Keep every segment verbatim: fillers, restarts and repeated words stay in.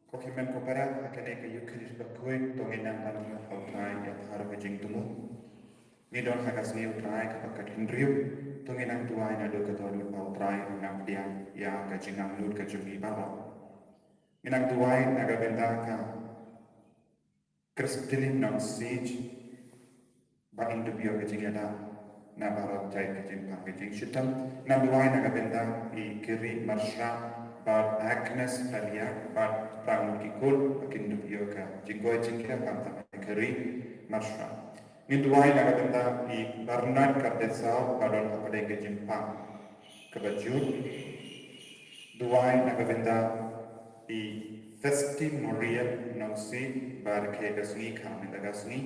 Ko hynmen ko para, ha kane ka Eucharist bakhuid, to ngin nang ban duwai ha u Trai ïa baroh ka jingthmu. Ngi don ha ka sngi u Trai kaba khathynriew, to ngin nang duwai naduh ka dohnud ba u Trai un nang pdiang ïa ka jingangnud ka jong ngi baroh. Ngin nang duwai na ka bynta ka Christine Nongsiej, ba interview ka jingïada na baroh jait ka jingpang ka jingshitom. Nang duwai na ka bynta i Kiri Marsha, bad Agnes Talia, bad Prang Kikun, ba kin interview ka jingkoit jingkhiah, khamtam i Kiri Marsha. Ngin duwai na ka bynta i Bernard Kardesau, ba don hapdeng ka jingpang kaba jur. Duwai na ka bynta i Festi Moriel Nongsiej, ba rkhie ka sngi, kha mynta ka sngi.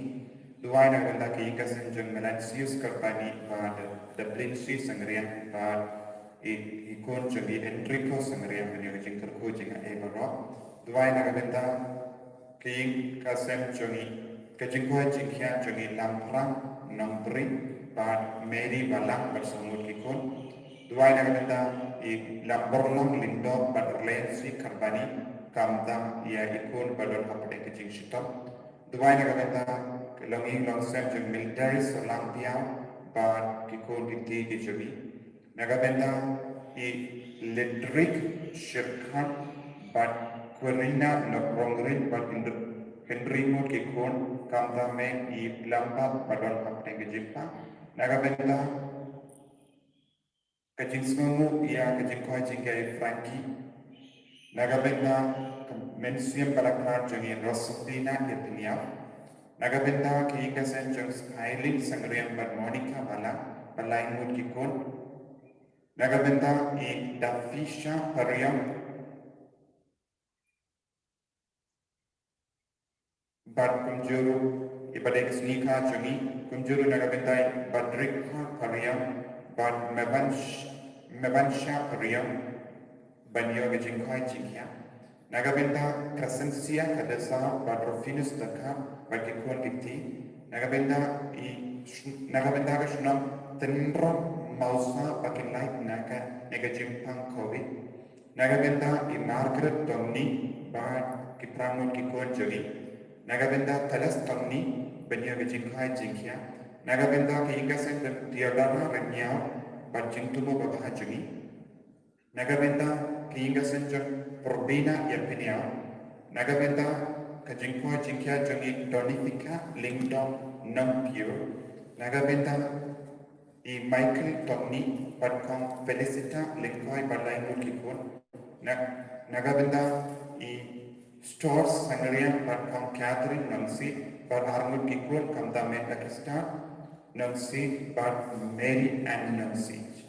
Duwai na ka bynta ki ïing ki sem jong Melansius Karbani, bad Deblinsi Sangriang, bad i, i khun jong i Enrico Sangriang, ban ïoh ka jingkyrkhu jingaiei baroh. Duwai na ka bynta ki ïing ki sem jong i, ka jingkoit jingkhiah jong i Lamphrang Nongbri, bad Mary Balang, bad san ngut ki khun. Duwai na ka bynta i Lamborlang Lyngdoh, bad Rlensi Karbani, khamtam ïa i khun ba don hapdeng ka jingshitom. Duwai na ka bynta ki longïing longsem jong Mildred Solang Piaw, bad ki khun ki kti ki jong i. Na ka bynta i Ledrick Shirkhan, bad Quirina Nongrongrin, bad Henry, Henry Mut ki khun, khamtam i Lambat ba don hapdeng ka jingpang. Na ka bynta ka jingsngewnguh ïa ka jingkoit jingkhiah i Frankie. Na ka bynta ka mynsiem bakhraw jong i Rosabina Ïapynïap. Na ka bynta ki ïing ki sem jong Skyline Sangriang bad Monica Balang, ba lai ngut ki khun. Na ka bynta i Dafisha Pariang. Bad kumjuh ruh i Badek Snika jong i, kumjuh ruh na ka bynta i Badrika Pariang, bad Mebansh-, Mebansha Pariang, ban ïoh ka jingkoit jingkhiah. Na ka bynta Crescencia Kadesa, bad Rufinus Dkhar, bad ki khun ki kti. Na ka bynta i, na ka bynta ka shnong Tynrong Mawsa, ba kin lait na kane ka jingpang Covid. Na ka bynta i Margaret Tongni, bad ki phra ngut ki khun jong i. Na ka bynta Teles Tongni, ban ïoh ka jingkoit jingkhiah. Na ka bynta ki ïing ki sem jong Theodora Rynïaw, bad jingthmu babha jong i. Na ka bynta ki ïing ki sem jong Probina Ïapynïaw. Na ka bynta ka jingkoit jingkhiah jong i Donifika Lyngdoh Nongpyiur. Na ka bynta i Michael Tongni, bad Kong Felicita Lyngkhoi, bad lai ngut ki khun. Na, na ka bynta i Stores Sangriang, bad Kong Catherine Nongsiej, bad ar ngut ki khun, khamtam i Akista Nongsiej, bad Mary Ann Nongsiej.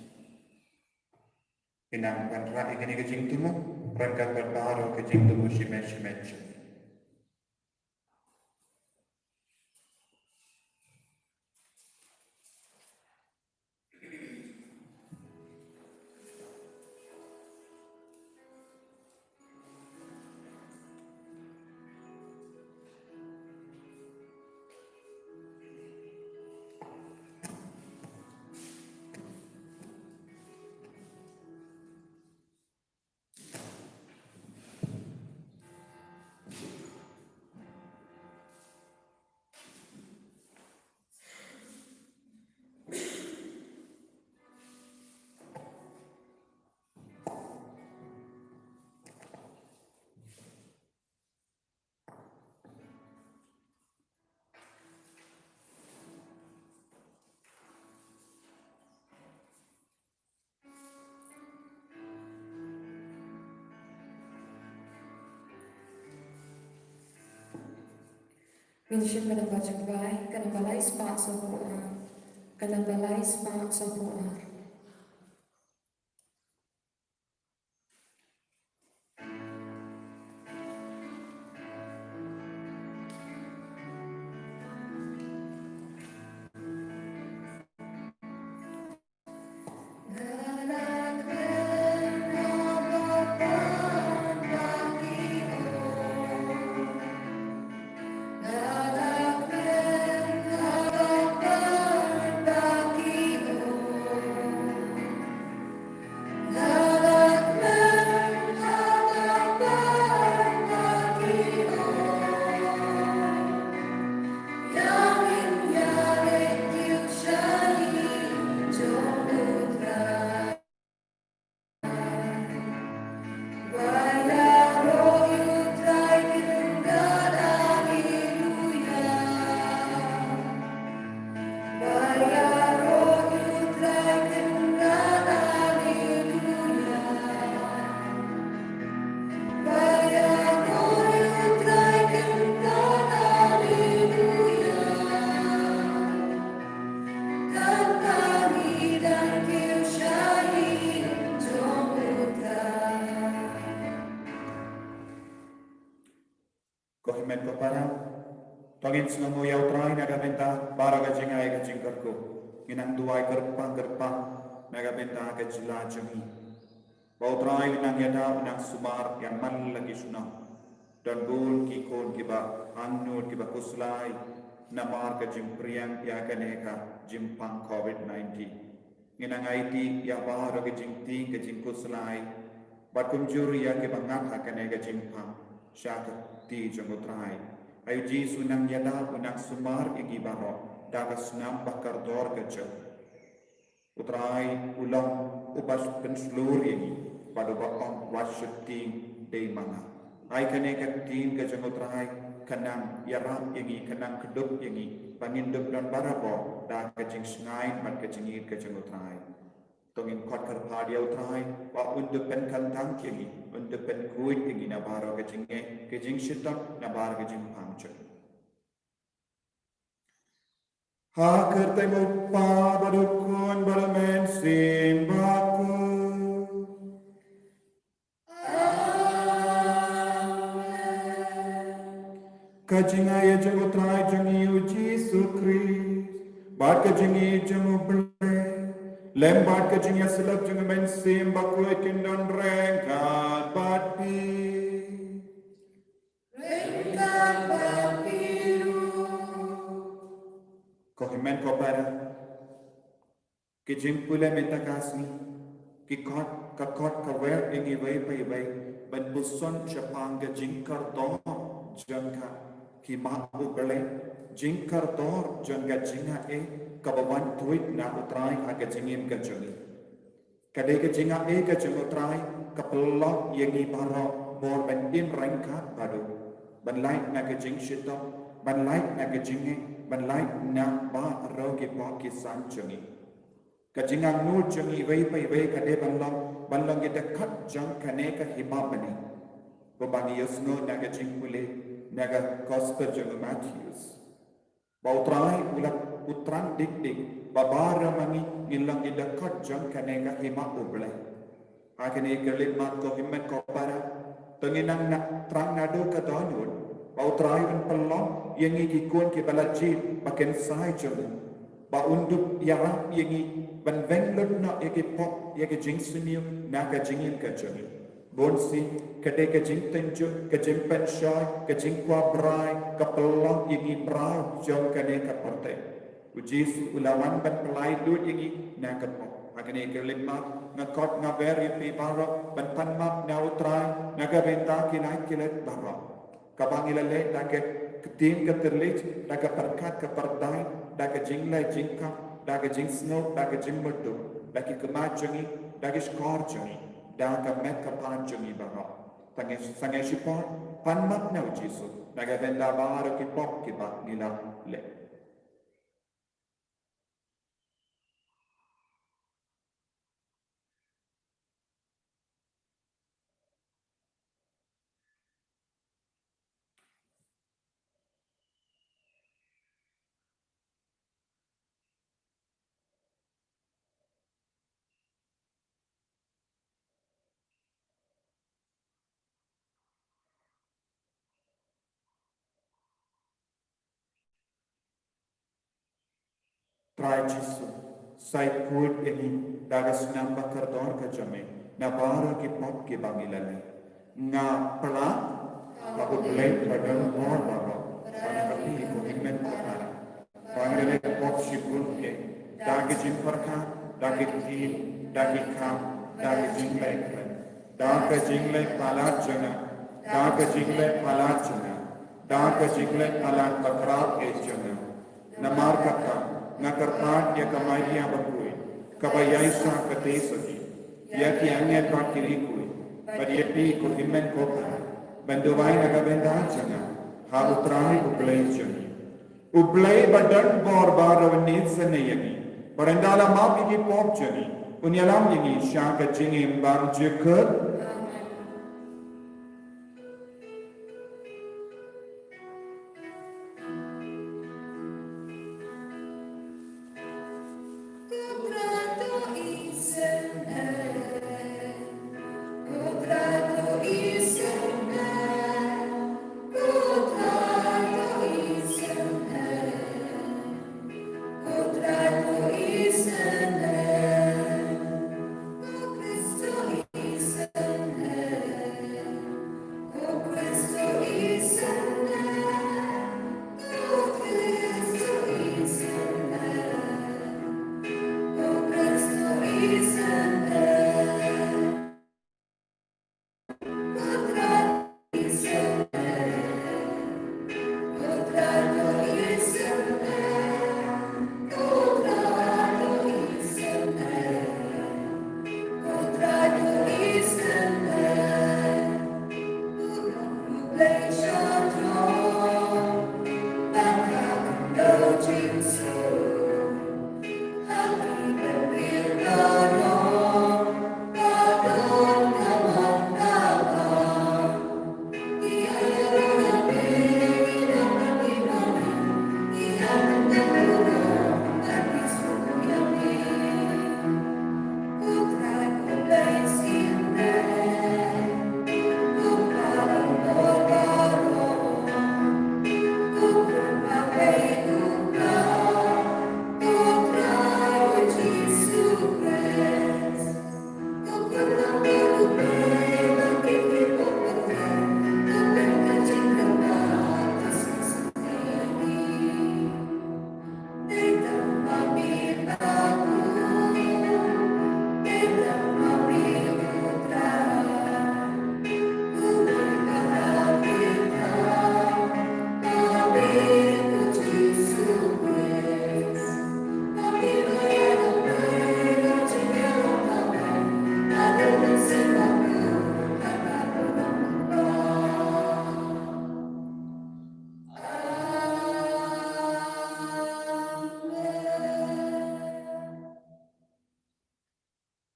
Ngin nang wanrah ïa kane ka jingthmu ryngkat bad baroh ka jingthmu shimet shimet. Ngin shim ka namba jingduwai, ka namba lai spah sawphew ar. Ka namba lai spah sawphew ar. Ko para, to ngin sngewnguh ïa U Trai na ka bynta baroh ka jingai ka jingkyrkhu. Ngin nang duwai kyrpang kyrpang na ka bynta ka jylla jong ngi. Ba U Trai u nang ïada, u nang sumar ïa man la ki shnong. Don bun ki khun kiba angnud, kiba khuslai namar ka jingpdiang ïa kane ka jingpang covid nineteen. Ngin nang aiti ïa baroh ka jingtieng, ka jingkhuslai bad kumjuh ïa kiba ngat ha kane ka jingpang sha ka kti jong U Trai. Ai U Jisu, nang ïada, u nang sumar ïa ngi baroh da ka snam ba kordor ka jong U Trai. U long uba pynshlur ïa ngi bad uba ong, wat sheptieng, dei ma nga. Ai kane ka ktien ka jong U Trai ka nang ïarap ïa ngi, ka nang kdup ïa ngi ba ngin dup don barabor da ka jingshngaiñ bad ka jingïeit ka jong U Trai. To ngin khot kyrpad ïa U Trai ba un dup pynkyntang ïa ngi, un dup pynkhuid ïa ngi na baroh ka jingeh, ka jingshitom, na baroh ka jingpang jong ngi. Ha ka kyrteng U Kpa bad U Khun bad U Mynsiem Bakhuid. Amen. Ka jingaiei jong U Trai jong ngi U Jisu Khrist bad ka jingïeit jong U Blei, lem bad ka jingïasyllok jong U Mynsiem Bakhuid kin don ryngkat bad phi. Ryngkat bad phi ruh. Ko hynmen ko para, ki jingpule mynta ka sngi ki khot, ka khot ka wer ïa ngi iwei pa iwei ban puson shaphang ka jingkordor jong ka Hima U Blei, jingkordor jong ka jingaiei kaba wan thuid na U Trai ha ka jingim ka jong ngi. Ka dei ka jingaiei ka jong U Trai ka pynlong ïa ngi baroh bor ban im ryngkat bad u, ban lait na ka jingshitom, ban lait na ka jingeh, ban lait na baroh ki pop ki san jong ngi. Ka jingangnud jong ngi iwei pa iwei ka dei ban long, ban long ki dkhot jong kane ka hima bneng. Kumba ngi ïohsngew na ka jingpule na ka Gospel jong u Mathaios, ba U Trai u la, u thrang dik dik ba baroh ma ngi ngin long ki dkhot jong kane ka hima U Blei. Ha kane ka khyllipmat ko hynmen ko para, to ngin nang na, thrang naduh ka dohnud ba U Trai un pynlong ïa ngi ki khun kiba la jied ba kynsai jong u, ba un dup ïarap ïa ngi ban weng lut noh ïa ki pop, ïa ki jingsniew na ka jingim ka jong ngi. Bun sien ka dei ka jingtynjuh, ka jingpynshoi, ka jingkwah brai ka pynlong ïa ngi mraw jong kane ka pyrthei. U Jisu u la wan ban pyllait lut ïa ngi na ka pop. Ha kane ka khyllipmat nga khot nga wer ïa phi baroh ban pan map na U Trai na ka bynta ki lait ki lait baroh. Kaba ngi la leh da ka ktien ka thylliej, da ka pyrkhat ka pyrthai, da ka jingleh jingkhang, da ka jingsngew, da ka jingmutdur, da ki khmat jong ngi, da ki shkor jong ngi, da ka met ka phad jong ngi baroh. Tang ïa, tang ïa shipor pan map na U Jisu na ka bynta baroh ki pop kiba ngi la leh. Trai Jisu, sa khuid ïa ngi da ka snam ba kordor ka jong me na baroh ki pop kiba ngi la leh. Nga pynlong ba U Blei ba don bor baroh, ba na ka phi ko hynmen ko para, ba nga la leh pop shibun eh, da ka jingpyrkhat, da ka ktien, da ka kham, da ka jingleh kmen, da ka jingleh palat jong nga, da ka jingleh palat jong nga, da ka jingleh palat ba khraw eh jong nga. Namar kata nga kyrpad ïa ka Maria bakhuid, kaba ïaishah kti sha ngi, ïa ki angel bad ki riewkhuid, bad ïa phi ko hynmen ko para, ban duwai na ka bynta jong nga ha U Trai U Blei jong ngi. U Blei ba don bor baroh un isynei ïa ngi, bad ynda la map ïa ki pop jong ngi un ïalam ïa ngi sha ka jingim bymjukut. Amen.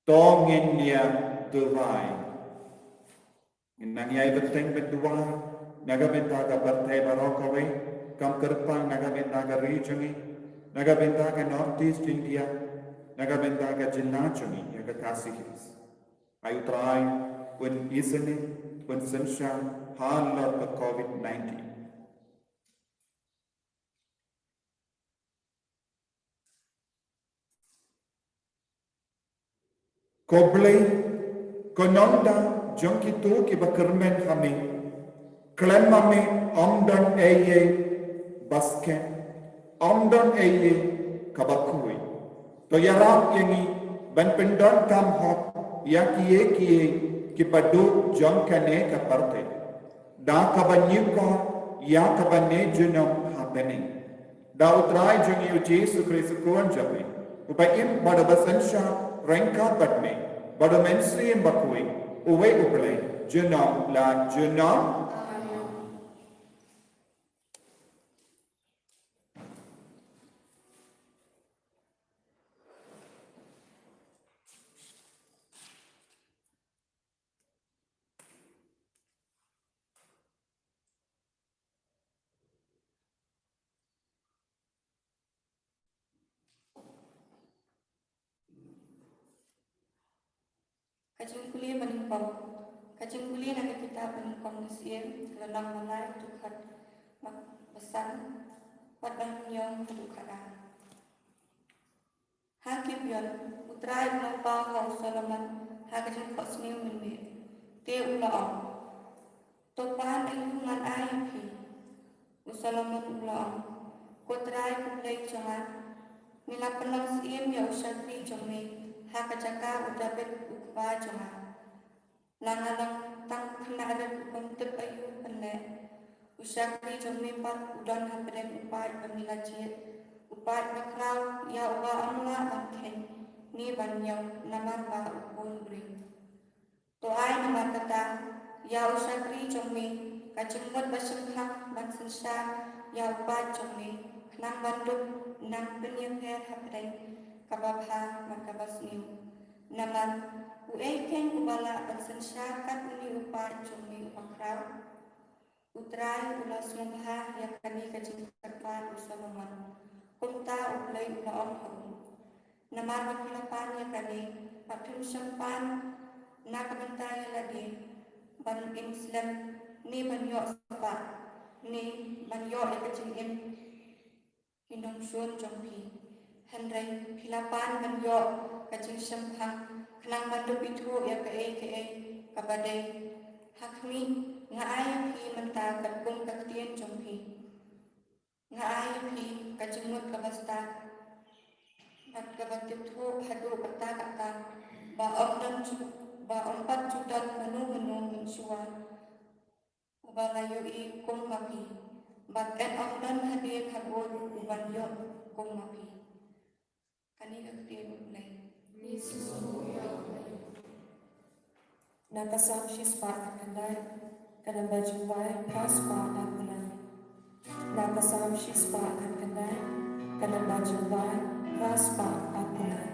To ngin ïa duwai. Ngin nang ïai bteng bad duwai na ka bynta ka pyrthei baroh kawei, kam kyrpang na ka bynta ka ri jong ngi, na ka bynta ka North East India, na ka bynta ka jylla jong ngi ïa ka Khasi Hills. Ai U Trai un isynei, un synshar halor ka COVID nineteen. Ko Blei, ko Nongda jong kito kiba kyrmen ha me, khlem ma me ym don ei ei ba skhem, ym don ei ei kaba khuid. To ïarap ïa ngi ban pyndonkam hok ïa kiei kiei kiba duk jong kane ka pyrthei, da kaba ñiewkor ïa ka banyngkong jong ngi ha bneng. Da U Trai jong ngi U Jisu Khrist U Khun jong me, uba im bad uba synshar ryngkat bad me, bad U Mynsiem Bakhuid, uwei U Blei, junom la junom. Ka jingpule banyngkong. Ka jingpule na ka kitab Banyngkong Syiem, ka lynnong ba lai, dkhot ba san, bad ba hynñiew haduh khatar. Ha Gibeon, U Trai u la paw ha u Solomon ha ka jingphohsniew mynmiet. Te u la ong, to pan aïu ngan ai ïa phi? U Solomon u la ong, ko Trai ko Blei jong nga, me la pynlong syiem ïa u shakri jong me ha ka jaka u Dabid u kpa jong nga. La nga long tang u khynnah rit u bym tip aïu ban leh. U shakri jong me pat u don hapdeng u paid ba me la jied, u paid bakhraw ïa uba ym lah ban kheiñ ne ban ñiew namar ba u khun briew. To ai namar kata ïa u shakri jong me ka jingmut ba shemphang ban synshar ïa u paid jong me, khnang ban dup nang pynïapher hapdeng kaba bha bad kaba sniew. Namar uei keiñ uba lah ban synshar kat une u paid jong me uba khraw? U Trai u la sngewbha ïa kane ka jingkyrpad u Solomon, kumta U Blei u la ong ha u, namar ba phi la pan ïa kane, ba phim shym pan na ka bynta ïa lade ban im slem, ne ban ïoh spah, ne ban ïoh ïa ka jingim ki nongshun jong phi. Hynrei phi la pan ban ïoh ka jingshemphang khnang ban dup ithuh ïa kaei kaei kaba dei. Ha khmih, nga ai ïa phi mynta katkum ka ktien jong phi. Nga ai ïa phi ka jingmut kaba stad bad kaba tip thuh haduh katta katta, ba ym don ju, ba ym pat ju don mano mano mynshuwa uba la ïohi kum ma phi, bad kan ym don hadien ha kut uban ïoh kum ma phi. Kane ka ktien U Blei. Na ka Salm shispah khatkhyndai, ka namba jingduwai phra spah arphew lai. Na ka Salm shispah khatkhyndai, ka namba jingduwai phra spah arphew lai.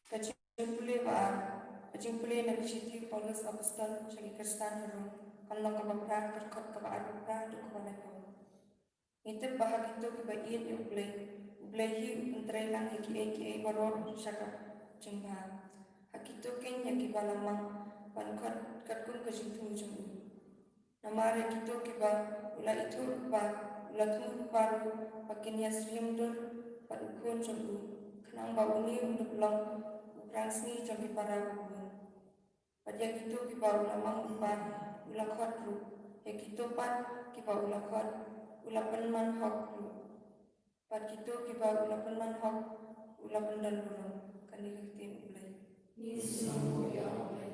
Ka jingpule ba ar. Ka jingpule na ka shithi u Paulus Apostol sha ki Khristan ha Rom, ka lynnong kaba phra, ka dkhot kaba arphew phra haduh kaba laiphew. Ngi tip ba ha kito kiba ïeit ïa U Blei, U Blei hi un trei lang ïa kiei kiei baroh sha ka jingbha. Ha kito keiñ ïa kiba la mang ban khot katkum ka jingthmu jong u. Namar ïa kito kiba u la ithuh lypa, u la thmu lypa ruh ba kin ïasyriem dur bad U Khun jong u, khnang ba une un ïoh long u phrangsngi jong ki para babun. Bad ïa kito kiba u la mang lypa, u la khot ruh. Ïa kito pat kiba u la khot, u la pynman hok ruh. Bad kito kiba u la pynman hok, u la pyndon burom. Kane ka ktien U Blei. Ngi sngewbha ïa U Blei.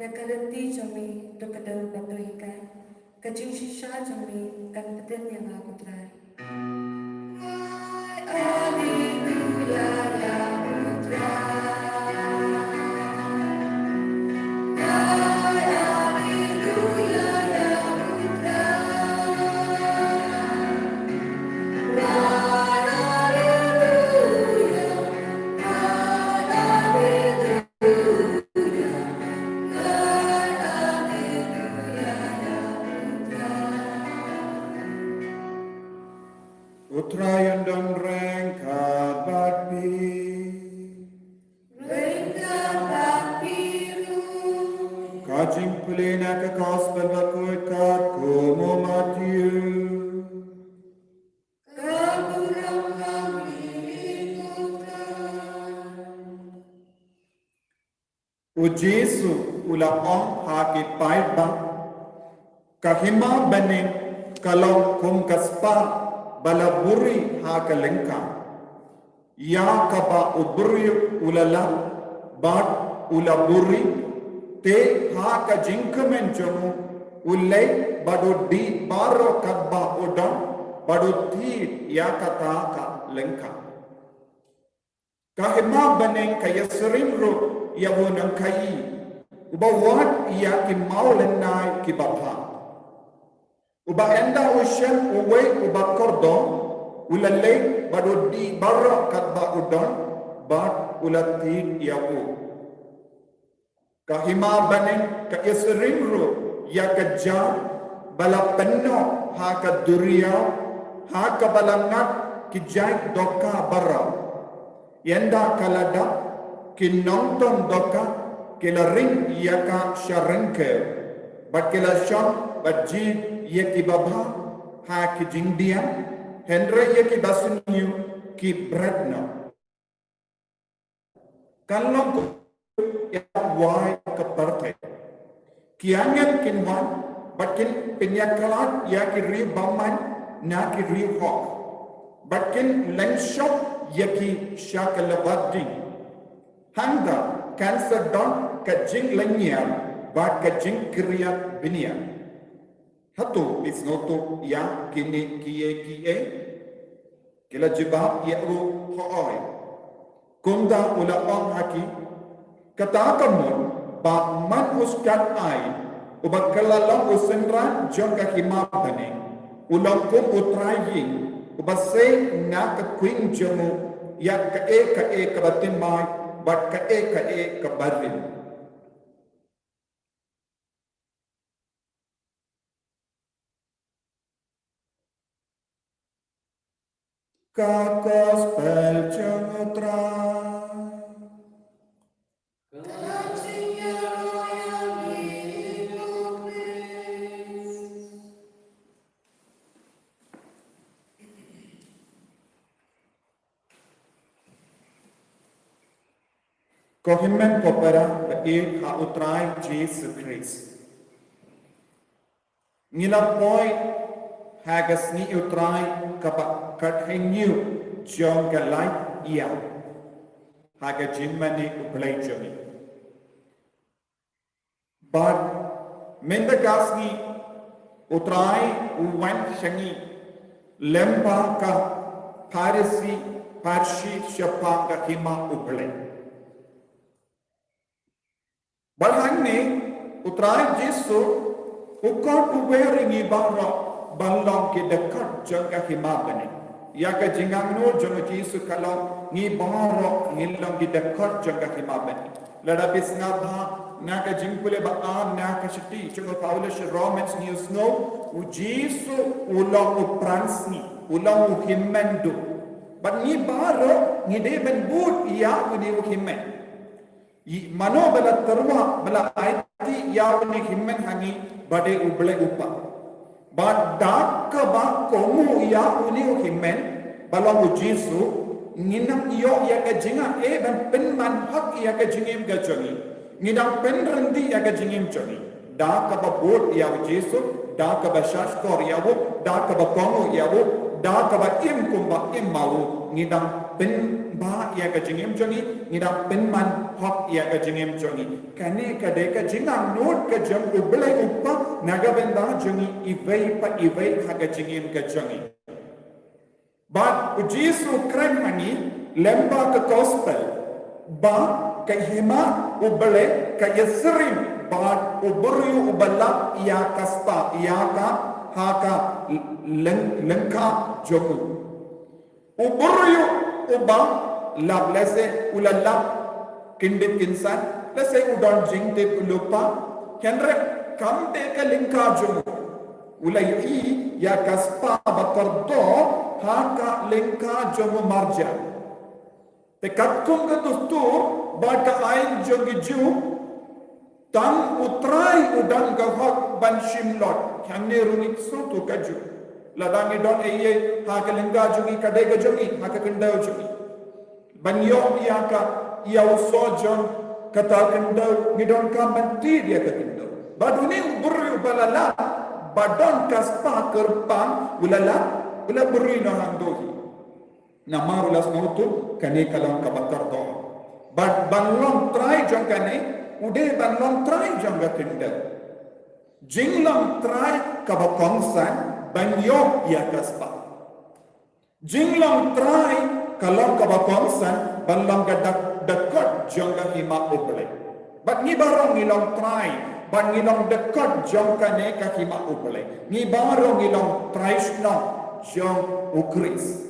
Ïa ka lynti jong me, to ka dei ba to hikai, ka jingshisha jong me, kan pyndem ïa nga ko Trai. U Trai un don ryngkat bad phi. Ryngkat bad phi ruh. Ka jingpule na ka Gospel bakhuid katkum u Mathaios. Ka burom ha me ko Trai. U Jisu u la ong ha ki paidbah, ka hima bneng ka long kum ka spah ba la buri ha ka lyngkha. Ïa kaba u briew u la lap bad u la buri, te ha ka jingkmen jong u, u leit bad u dih baroh katba u don, bad u thied ïa kata ka lyngkha. Ka hima bneng ka ïasyriem ruh ïa u nongkhaïi, uba wad ïa ki mawlynnai kiba bha. Uba ynda u shem uwei uba kordor, u la leit bad u dih baroh katba u don, bad u la thied ïa u. Ka hima bneng ka ïasyriem ruh ïa ka ja ba la pynnoh ha ka duriaw, ha kaba la ngat ki jait dohkha baroh. Ynda ka la dap, ki nongtong dohkha ki la ring ïa ka sha ryngkew, bad ki la shong bad jied ïa kiba bha ha ki jingdiang, hynrei ïa kiba sniew ki bret noh. Kan long kum ïa wai ka pyrthei. Ki angel kin wan bad kin pynïakhlad ïa ki riew bymman na ki riew hok, bad kin lynshop ïa ki sha ka lwat ding. Hangta kan sa don ka jinglynñiar bad ka jingkyrïat bniah. Hato phi sngewthuh ïa kine kiei kiei? Ki la jubab ïa u, hooid. Kumta u la ong ha ki, kata ka mut ba man u stad aiñ, uba kylla long u synran jong ka hima bneng, u long kum u trai ïing, uba sei na ka khwing jong u ïa kaei kaei kaba thymmai bad kaei kaei kaba rit. Ka Gospel jong u Trai. Ka jingïaroh ïa me ko Khrist. Ko hynmen ko para ba ïeit ha u Trai Jisu Khrist. Ngi la poi ha ka sngi U Trai kaba khathynñiew jong ka laitia ha ka jingmane U Blei jong ngi. Bad mynta ka sngi U Trai u wan sha ngi lem bad ka Pharisi, Pharisi shaphang ka Hima U Blei. Bad hangne U Trai Jisu u khot u wer ïa ngi baroh ban long ki dkhot jong ka Hima Bneng. Ïa ka jingangnud jong U Jisu ka long ngi baroh ngin long ki dkhot jong ka Hima Bneng. Lada phi sngap bha na ka jingpule ba ar na ka shithi jong u Paulus sha Romans ngi ïohsngew, U Jisu u long u pran sngi, u long u hynmen duh. Bad ngi baroh ngi dei ban bud ïa une u hynmen. Mano ba la tyrwa, ba la aiti ïa une u hynmen ha ngi? Ba dei U Blei U Kpa. Bad da kaba kohnguh ïa une u hynmen ba long U Jisu, ngin nang ïoh ïa ka jingngeit ban pynman hok ïa ka jingim ka jong ngi. Ngin nang pynryndih ïa ka jingim jong ngi da kaba bud ïa U Jisu, da kaba shahshkor ïa u, da kaba kohnguh ïa u, da kaba im kumba im ma u. Ngin nang pynbha ïa ka jingim jong ngi, ngin nang pynman hok ïa ka jingim jong ngi. Kane ka dei ka jingangnud ka jong U Blei U Kpa na ka bynta jong ngi iwei pa iwei ha ka jingim ka jong ngi. Bad U Jisu u kren ha ngi lem bad ka gospel ba ka Hima U Blei ka ïasyriem bad u briew uba lap ïa ka spah, ïa ka, ha ka lyng-, lyngkha jong u. U briew uba lap, lehse u la lap kyndit kynsan, lehse u don jingtip lypa, hynrei kam dei ka lyngkha jong u. U la ïohi ïa ka spah ba kordor ha ka lyngkha jong u marjan. Te katkum ka dustur bad ka aiñ jong ki Jiw, tang U Trai u don ka hok ban shim lut. Hangne ruh ngi sngewthuh kajuh. Lada ngi don ei ei ha ka lyngkha jong ngi, ka dei ka jong ngi, ha ka khyndew jong ngi. Ban ïoh ïa ka, ïa u soh jong kata ka khyndew, ngi donkam ban tied ïa ka khyndew. Bad une u briew uba la lap, ba don ka spah kyrpang, u la lap, u la buhrieh noh hangto hi. Namar u la sngewthuh kane ka long kaba kordor. Bad ban long trai jong kane, u dei ban long trai jong ka khyndew. Jinglong trai kaba kongsan ban ïoh ïa ka spah. Jinglong trai ka long kaba kongsan ban long ka dak-, dkhot jong ka Hima U Blei. Bad ngi baroh ngi long trai, bad ngi long dkhot jong kane ka Hima U Blei. Ngi baroh ngi long trai shnong jong U Khrist.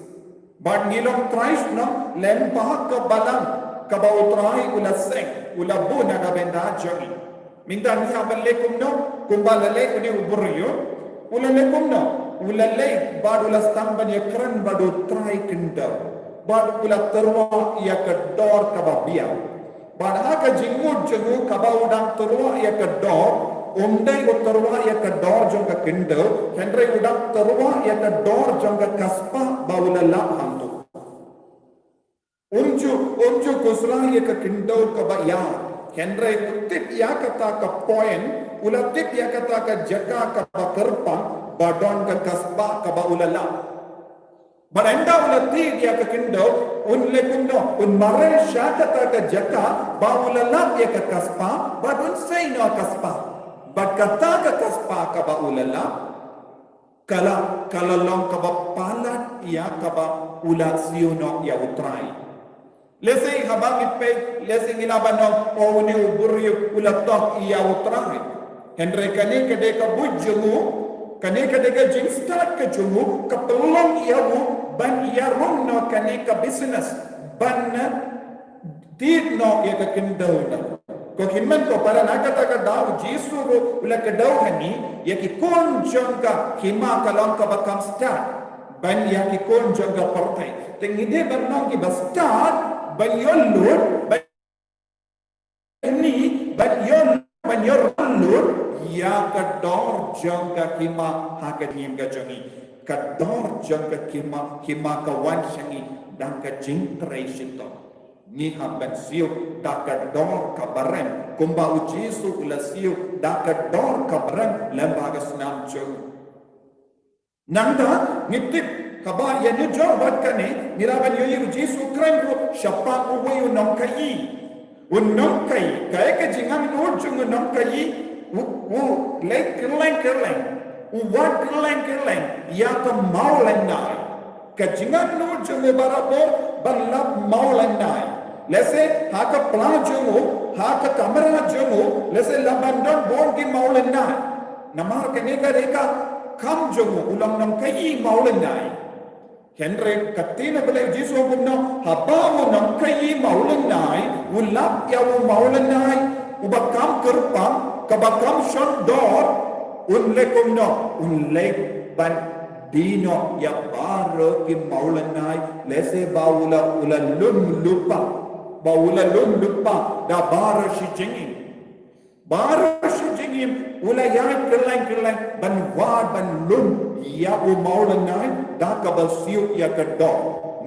Bad ngi long trai shnong lem bad ka balang kaba U Trai u la seng, u la buh na ka bynta jong ngi. Mynta ngi hap ban leh kumno? Kumba la leh une u briew, u la leh kumno? U la leh bad u la sdang ban ïakren bad u trai khyndew, bad u la tyrwa ïa ka dor kaba biang. Bad ha ka jingmut jong u kaba u dang tyrwa ïa ka dor, um dei u tyrwa ïa ka dor jong ka khyndew, hynrei u dang tyrwa ïa ka dor jong ka spah ba u la lap hangto. Um ju, um ju khuslai ïa ka khyndew kaba ïar, hynrei u tip ïa kata ka point, u la tip ïa kata ka jaka kaba kyrpang ba don ka spah kaba u la lap. Bad ynda u la tied ïa ka khyndew, un leh kumno? Un mareh sha kata ka jaka ba u la lap ïa ka spah, bad un sei noh ka spah. Bad kata ka spah kaba u la lap, ka la, ka la long kaba palat ïa kaba u la siew noh ïa U Trai. Lehse haba ngi peit, lehse ngi lah ban ong, o, une u briew u la tok ïa U Trai. Hynrei kane ka dei ka buit jong u, kane ka dei ka jingstad ka jong u, ka pynlong ïa u ban ïarung noh kane ka business, ban na tied noh ïa ka khyndew noh. Ko hynmen ko para, na kata ka daw U Jisu ruh u la kdew ha ngi ïa ki khun jong ka hima ka long kaba kham stad ban ïa ki khun jong ka pyrthei. Te ngi dei ban long kiba stad ban ïoh lut, ban ni, ban ïoh, ban ïoh lut ïa ka dor jong ka hima ha ka jingim ka jong ngi. Ka dor jong ka hima, hima ka wan sha ngi da ka jingtrei shitom. Ngi hap ban siew da ka dor kaba rem, kumba U Jisu u la siew da ka dor ka breng lem bad ka snam jong u. Nangta ngi tip kaba ïa nujor bad kane ngi lah ban ïohi U Jisu u kren ruh shaphang uwei u nongkhaïi. U nongkhaïi, kaei ka jingangnud jong u nongkhaïi? U, u leit kylleng kylleng, u wad kylleng kylleng ïa ka mawlynnai. Ka jingangnud jong u barabor ban lap mawlynnai. Lehse ha ka pla jong u, ha ka kamra jong u, lehse lah ban don bun ki mawlynnai. Namar kane ka dei ka kam jong u, u long nongkhaïi mawlynnai. Hynrei ka ktien U Blei, U Jisu u ong kumno, haba u nongkhaïi mawlynnai u lap ïa u mawlynnai uba kham kyrpang, kaba kham shon dor, un leh kumno? Un leit ban die noh ïa baroh ki mawlynnai, lehse ba u la, u la lum lypa, ba u la lum lypa da baroh shi jingim. Baroh shi jingim u la ïaid kylleng kylleng ban wad ban lum ïa u mawlynnai da kaba siew ïa ka dor.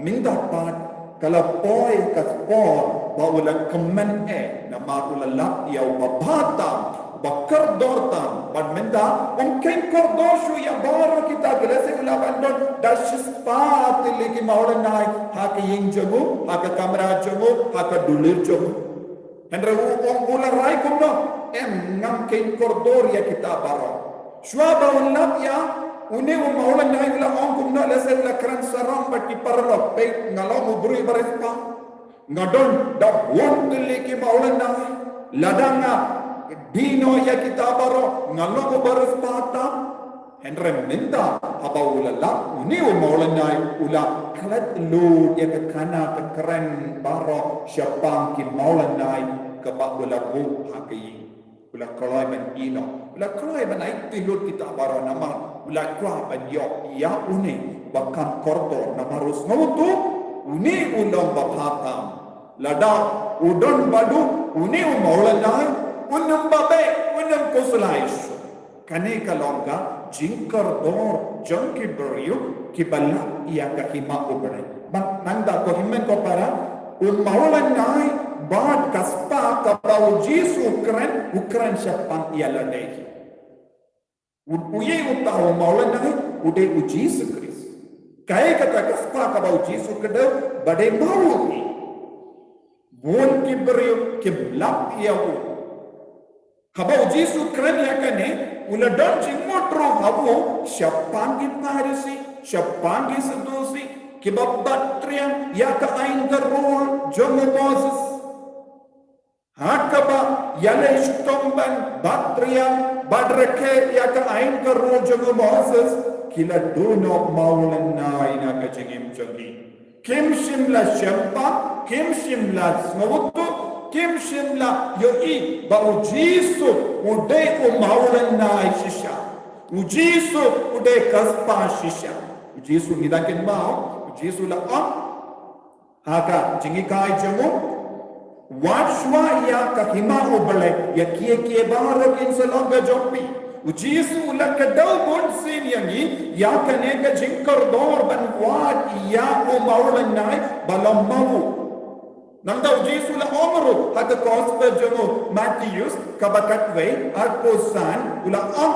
Mynta pat ka la poi ka por ba u la kmen eh, namar u la lap ïa uba bha tam, uba kordor tam. Bad mynta um kheiñ kordor shuh ïa baroh kita, lehse u lah ban don da shispah tylli ki mawlynnai ha ka ïing jong u, ha ka kamra jong u, ha ka dulir jong u. Hynrei u ong, u la rai kumno? Em, ngam kheiñ kordor ïa kita baroh. Shuwa ba un lap ïa une u mawlynnai u la ong kumno, lehse u la kren sarong bad ki paralok, peit, nga long u briew ba riewspah. Nga don da bun tylli ki mawlynnai. Lada nga die noh ïa kita baroh, nga long u ba riewspah tam. Hynrei mynta haba u la lap une u mawlynnai, u la klet lut ïa ka khana ka kren baroh shaphang ki mawlynnai kaba u la buh ha ka ïing. U la kloi ban ïeh noh, u la kloi ban aiti lut kita baroh namar u la kwah ban ïoh ïa une ba kham kordor, namar u sngewthuh une u long ba bha tam. Lada u don bad u une u mawlynnai, un ym ba beh, un ym khuslai shuh. Kane ka long ka jingkordor jong ki briew kiba lap ïa ka hima U Blei. Bad nangta ko hynmen ko para, u mawlynnai bad ka spah kaba U Jisu u kren, u kren shaphang ïa lade hi. U, uei uta u mawlynnai? U dei U Jisu Khrist. Kaei kata ka spah kaba U Jisu u kdew? Ba dei maw hi. Bun ki briew kim lap ïa u. Haba U Jisu u kren ïa kane, u la don jingmut ruh ha u shaphang ki Pharisi, shaphang ki Sadusi, kiba bat triang ïa ka aiñ ka rule jong u Moses. Ha kaba ïaleh shitom ban bat triang, bat rakhe ïa ka aiñ ka rule jong u Moses, ki la duh noh mawlynnai na ka jingim jong ki. Kim shym la sngewthuh, kim shym la sngewthuh, kim shym la ïohi ba U Jisu u dei u mawlynnai shisha. U Jisu u dei ka spah shisha. U Jisu, ngi da kynmaw, U Jisu la ong ha ka jinghikai jong u, wat shuwa ïa ka hima U Blei, ïa kiei kiei baroh kin sa long ka jong phi. U Jisu u la kdew bunsien ïa ngi ïa kane ka jingkordor ban wad ïa u mawlynnai ba long maw u. Nangta U Jisu u la ong ruh ha ka gospel jong u Mathaios kaba khatwei, arphew san, u la ong,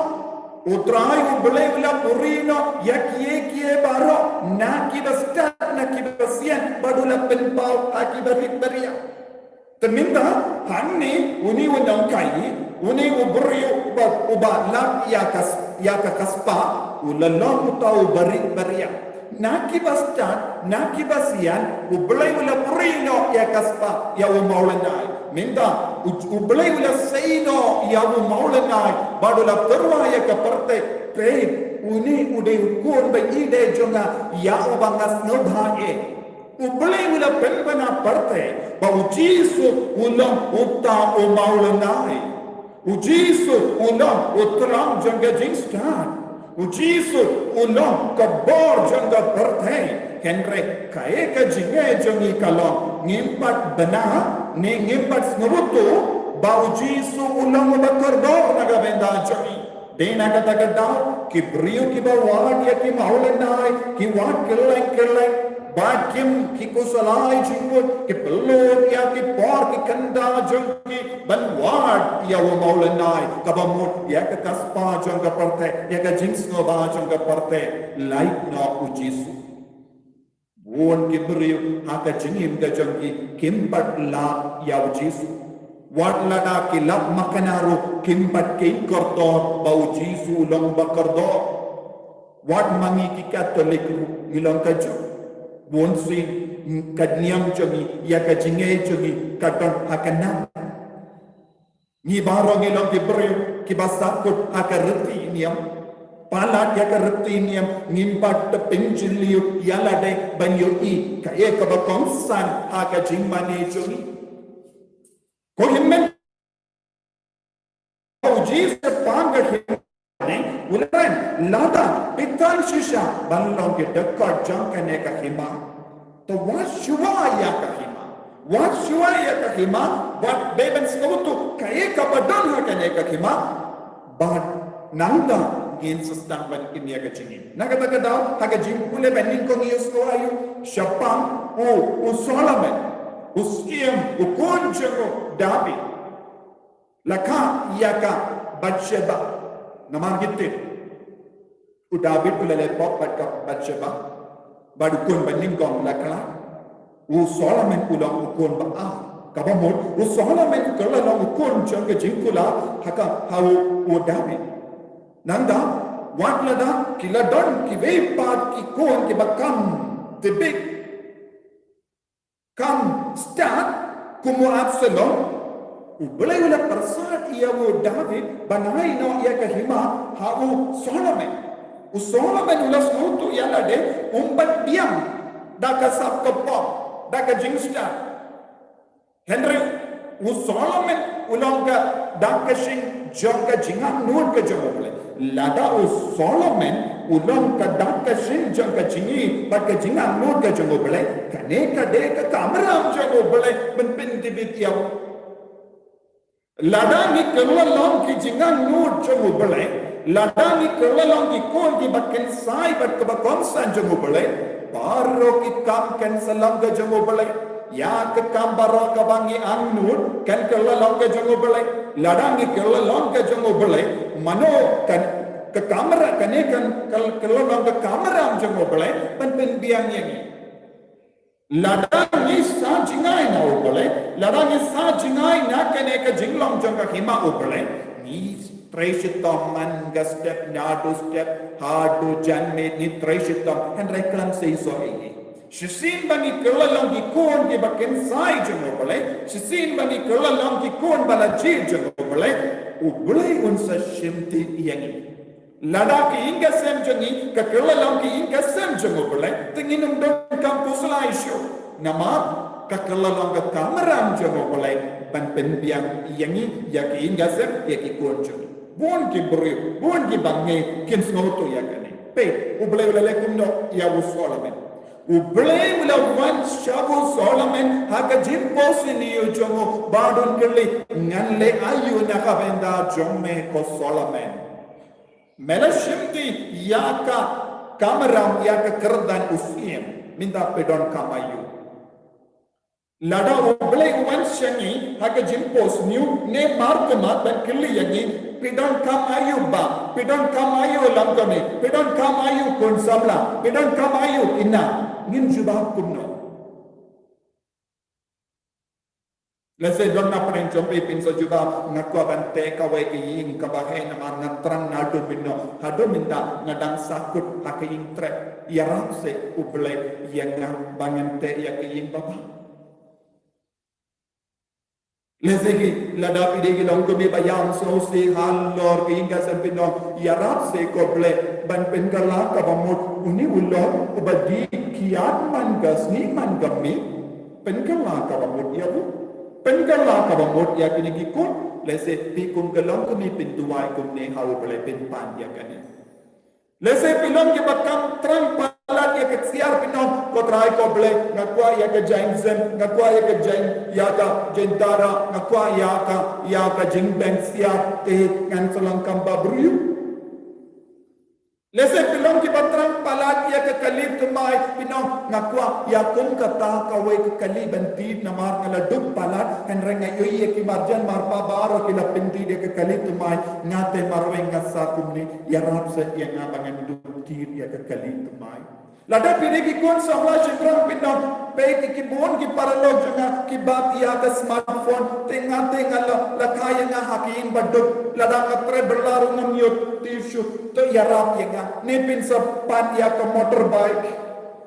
U Trai U Blei u la puri noh ïa kiei kiei baroh na kiba stad, na kiba sian, bad u la pynpaw ha kiba rit ba riah. Te mynta hangne une u nongkhaïi, une u briew uba, uba lap ïa ka, ïa ka spah, u la long uta uba rit ba riah. Na kiba stad, na kiba sian, U Blei u la puri noh ïa ka spah, ïa u mawlynnai. Mynta U, U Blei u la sei noh ïa u mawlynnai bad u la tyrwa ïa ka pyrthei. Peit, une u dei u khun ba ïeidei jong nga, ïa uba nga sngewbha eh. U Blei u la pynbna pyrthei ba U Jisu u long uta u mawlynnai. U Jisu u long u tlang jong ka jingstad. U Jisu u long ka bor jong ka pyrthei. Hynrei kaei ka jingeh jong ngi ka long, ngim pat bna ne ngim pat sngewthuh ba U Jisu u long uba kordor na ka bynta jong ngi. Dei na kata ka daw ki briew kiba wad ïa ki mawlynnai ki wad kylleng kylleng Ba kim ki khuslai jingmut, ki pynlut ïa ki por ki kynda jong ki ban wad ïa u mawlynnai, kaba mut ïa ka kaspa jong ka pyrthei, ïa ka jingsngewbha jong ka pyrthei, lait noh u Jisu. Bun ki briew ha ka jingim ka jong ki kim pat lap ïa u Jisu. Wat lada ki lap makna ruh kim pat kyrkhu ba u Jisu u long ba kordor. Wat ma ngi ki Katholik ruh ngi long kajuh. Bun sien ka niam jong ngi, ïa ka jingngeit jong ngi ka don ha ka nam. Ngi baroh ngi long ki briew kiba sahkut ha ka riti niam. Palat ïa ka riti niam ngim pat da pynjylliew ïa lade ban ïohi kaei kaba kongsan ha ka jingmane jong ngi. Ko hynmen u Jisu pang ka hima ne, u la kren, lada phi tan shisha ban long ki dkhot jong kane ka hima, to wat shuwa ïa ka hima. Wat shuwa ïa ka hima, wat dei ban sngewthuh kaei kaba don ha kane ka hima. Bad nangta ngin sa sdang ban im ïa ka jingim. Na kata ka daw, ha ka jingpule ba nyngkong ïa u sngewthuh ïa u, shaphang u, u Solomon, u syiem, u khun jong u David, la kha ïa ka Bathsheba. Namar ngi tip u David u la leh pop bad ka Bathsheba, bad u khun ba nyngkong la khlad. U Solomon u long u khun ba ar. Kaba mut u Solomon u kylla long u khun jong ka jingkular ha ka, ha u, u David. Nangta, wat lada ki la don kiwei pat ki khun kiba kham tbit, kham stad kum u Absalom, u Blei u la pyrsad ïa u David ban ai noh ïa ka hima ha u Solomon. U Solomon u la sngewthuh ïa lade um pat biang da ka sap ka pop, da ka jingstad. Hynrei u Solomon u long ka dak ka shin jong ka jingangnud ka jong u Blei. Lada u Solomon u long ka dak ka shin jong ka jingim bad ka jingangnud ka jong u Blei, kane ka dei ka kamram jong u Blei ban pyntbit ïa u. Lada ngi kylla long ki jingangnud jong u Blei, lada ngi kylla long ki khun kiba kynsai bad kiba kongsan jong u Blei, baroh ki kam kan sa long ka jong u Blei. Ïa ka kam baroh kaba ngi angnud kan kylla long ka jong u Blei. Lada ngi kylla long ka jong u Blei, mano kan, ka kamram, kane kan kyl-, kylla long ka kamram jong u Blei ban pynbiang ïa ngi. Lada ngi sa jngai na u Blei, lada ngi sa jngai na kane ka jinglong jong ka hima u Blei, ngi trei shitom man ka step, naduh step haduh janmiet ngi trei shitom, hynrei khlem seisoh ei ei. Shisien ba ngi kylla long ki khun kiba kynsai jong u Blei, shisien ba ngi kylla long ki khun ba la jied jong u Blei, u Blei un sa shimti ïa ngi. Lada ka ïing ka sem jong ngi ka kylla long ka ïing ka sem jong u Blei, te ngin ym donkam khuslai shuh. Namar ka kylla long ka kamram jong u Blei ban pynbiang ïa ngi, ïa ka ïing ka sem, ïa ki khun jong ngi. Bun ki briew, bun kiba ngeit kin sngewthuh ïa kane. Peit, u Blei u la leh kumno ïa u Solomon. U Blei u la wan sha u Solomon ha ka jingphohsniew jong u bad un kylli, ngan leh aïu na ka bynta jong me ko Solomon? Me la shimti ïa ka kamram, ïa ka kyrdan u syiem, mynta phi donkam aïu? Lada u Blei u wan sha ngi ha ka jingphohsniew ne markhmat ban kylli ïa ngi, phi donkam aïu bah, phi donkam aïu longkmie, phi donkam aïu khun samla, phi donkam aïu khynnah, ngin jubab kumno? Lehse don na pdeng jong phi phin sa jubab, nga kwah ban teh kawei ka ïing kaba heh namar nga thrang naduh mynno haduh mynta nga dang sahkut ha ka ïing trep. Ïarap seh u Blei ïa nga ba ngan teh ïa ka ïing babha. Lehse ki, lada phi dei ki longkmie ba ïam sngewsih halor ka ïing ka sem, phin ong, ïarap seh ko Blei ban pynkylla kaba mut une u lok uba dih kiad man ka sngi man ka miet. Pynkylla kaba mut ïa u. Pynkylla kaba mut ïa kine ki khun. Lehse phi kum ka longkmie phin duwai kumne ha u Blei, pynpan ïa kane. Lehse phi long kiba kham thrang palat ïa ka ksiar, phin ong, ko Trai ko Blei, nga kwah ïa ka jaiñ sem, nga kwah ïa ka jaiñ, ïa ka jaiñ tara, nga kwah ïa ka, ïa ka jingbeng ksiar, te ngan sa long kum ba briew. Lehse phi long kiba thrang palat ïa ka kali thymmai, phi ong nga kwah ïa kum kata kawei ka kali ban thied namar nga la duk palat, hynrei nga ïohi ïa ki marjan marpa baroh ki la pynthied ïa ka kali thymmai, nga te marwei nga sa kumne, ïarap sa ïa nga ba ngan dup thied ïa ka kali thymmai. Lada phi dei ki khun samla shynrang phi ong, peit ki bun ki paralok jong nga kiba ïa ka smartphone, te nga te nga la, la kha ïa nga ha ki ïing ba duk, lada nga trei bylla ruh ngam ïoh thied shuh, to ïarap ïa nga, ne phin sa pan ïa ka motorbike,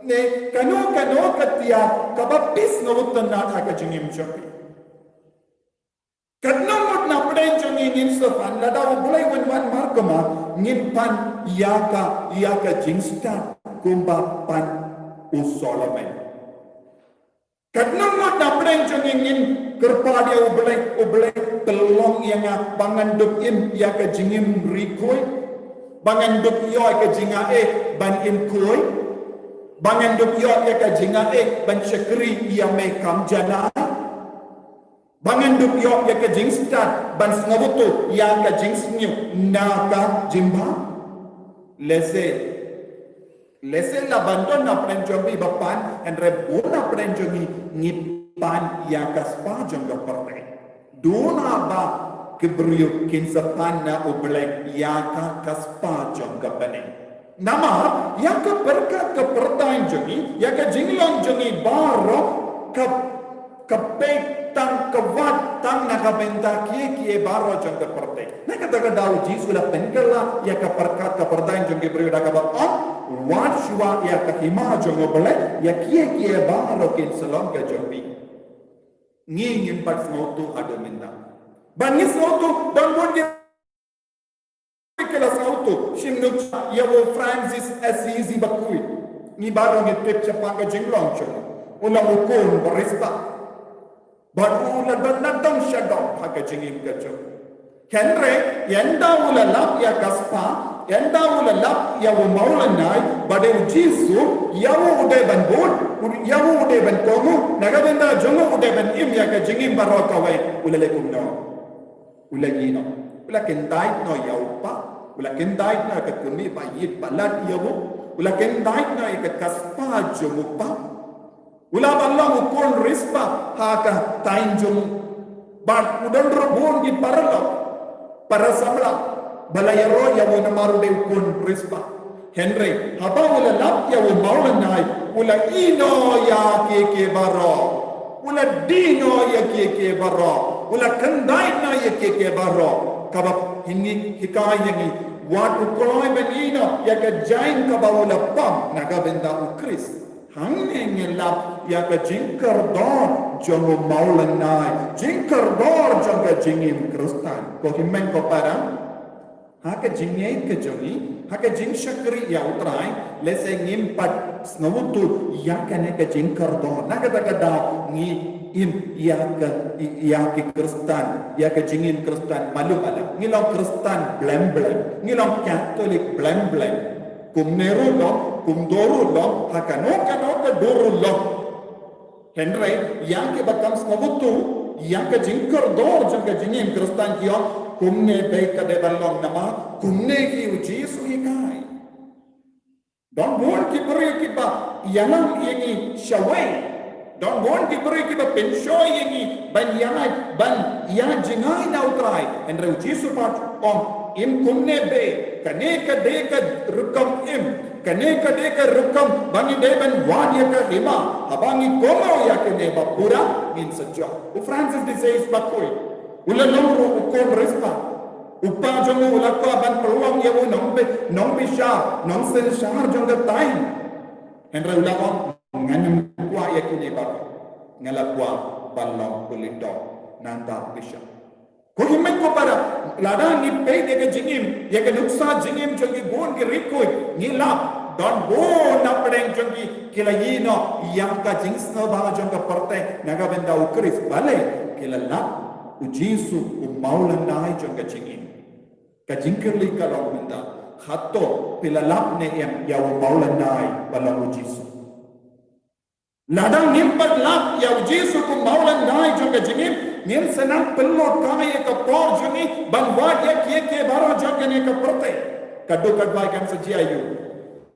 ne kano kano ka tiar kaba phi sngewtynnat ha ka jingim jong phi. Katno ngut na pdeng jong ngi ngin sa pan, lada U Blei un wan markhmat, ngin pan ïa ka, ïa ka jingstad kumba pan u Solomon. Katno ngut na pdeng jong ngi ngin kyrpad ïa U Blei, U Blei pynlong ïa nga ba ngan dup im ïa ka jingim ri khuid, ba ngan dup ïoh ïa ka jingaiei ban im khuid, ba ngan dup ïoh ïa ka jingaiei ban shakri ïa me kam janai. Ba ngan dup ïoh ïa ka jingstad ban sngewthuh ïa ka jingsniew na ka jingbha. Lehse, lehse la ban don na pdeng jong phi ba pan, hynrei bun na pdeng jong ngi ngi pan ïa ka spah jong ka pyrthei. Duna ba ki briew kin sa pan na U Blei ïa ka, ka spah jong ka bneng. Namar ïa ka pyrkhat ka pyrthei jong ngi, ïa ka jinglong jong ngi baroh ka, ka peit tang, ka wad tang na ka bynta kiei kiei baroh jong ka pyrthei. Na kata ka daw U Jisu u la pynkylla ïa ka pyrkhat ka pyrthei jong ki briew da kaba ong, wad shuwa ïa ka hima jong U Blei, ïa kiei kiei baroh kin sa long ka jong phi. Ngi ngim pat sngewthuh haduh mynta. Ba ngi sngewthuh, don bun ki ki la sngewthuh, shim nuksa ïa u Francis Assisi bakhuid. Ngi baroh ngi tip shaphang ka jinglong jong u. U long u khun barista. Bad u la don na dong sha dong ha ka jingim ka jong u. Hynrei ynda u la lap ïa ka spah, ynda u la lap ïa u mawlynnai, ba dei U Jisu, ïa u u dei ban bud, ïa u u dei ban kohnguh, na ka bynta jong u u dei ban im ïa ka jingim baroh kawei, u la leh kumno? U la ïehnoh. U la kyndait noh ïa u kpa. U la kyndait noh ïa ka kmie ba ïeit palat ïa u. U la kyndait noh ïa ka, ka spah jong u kpa. U la ban long u khun riewspah ha ka thaiñ jong u. Bad u don ruh bun ki paralok, para samla ba la ïaroh ïa u namar u dei u khun riewspah. Hynrei haba u la lap ïa u mawlynnai, u la ïehnoh ïa kiei kiei baroh. U la die noh ïa kiei kiei baroh. U la kyndait noh ïa kiei kiei baroh. Kaba hynrei hikai ïa ngi, wat u kloi ban ïehnoh ïa ka jaiñ kaba u la pom na ka bynta U Khrist. Hangne ngi lap ïa ka jingkordor jong u mawlynnai, jingkordor jong ka jingim Khristan. Ko hynmen ko para, ha ka jingngeit ka jong ngi, ha ka jingshakri ïa U Trai, lehse ngim pat sngewthuh ïa kane ka jingkordor. Na kata ka daw ngi im ïa ka, ïa ki Khristan, ïa ka jingim Khristan malu malu. Ngi long Khristan blem blem, ngi long Katholik blem blem. Kumne ruh long, kumjuh ruh long, ha kano kano ka dur ruh long. Hynrei ïa kiba kam sngewthuh ïa ka jingkordor jong ka jingim Khristan ki ong, kumne dei ka dei ban long namar kumne hi U Jisu u hikai. Don bun ki briew kiba ïalam ïa ngi shawei. Don bun ki briew kiba pynshoi ïa ngi ban ïa, ban ïa jngai na U Trai. Hynrei U Jisu pat u ong, im kumne beit, kane ka dei ka rukom im. Kane ka dei ka rukom ba ngi dei ban wad ïa ka hima, haba ngi kohnguh ïa kane ba pura ngin sa jop. U Francis de Sales bakhuid u la long ruh u khun riewspah. U kpa jong u u la kwah ban pynlong ïa u nongbi, nongbishar, nongsynshar jong ka thaiñ. Hynrei u la ong, ngan ym kwah ïa kine baroh. Nga la kwah ban long u lyngdoh nangta bishar. Ko hynmen ko para, lada ngi peit ïa ka jingim, ïa ka nuksa jingim jong ki bun ki riewkhuid, ngi lap, don bun na pdeng jong ki, ki la ïehnoh ïa ka jingsngewbha jong ka pyrthei na ka bynta U Khrist. Balei? Ki la lap U Jisu u mawlynnai jong ka jingim. Ka jingkylli ka long mynta, hato phi la lap ne em ïa u mawlynnai ba long U Jisu? Lada ngim pat lap ïa U Jisu kum mawlynnai jong ka jingim, ngin sa nang pynlut kai ïa ka por jong ngi ban wad ïa kiei kiei baroh jong kane ka pyrthei. Kadu katwai kan sa jia ïa u.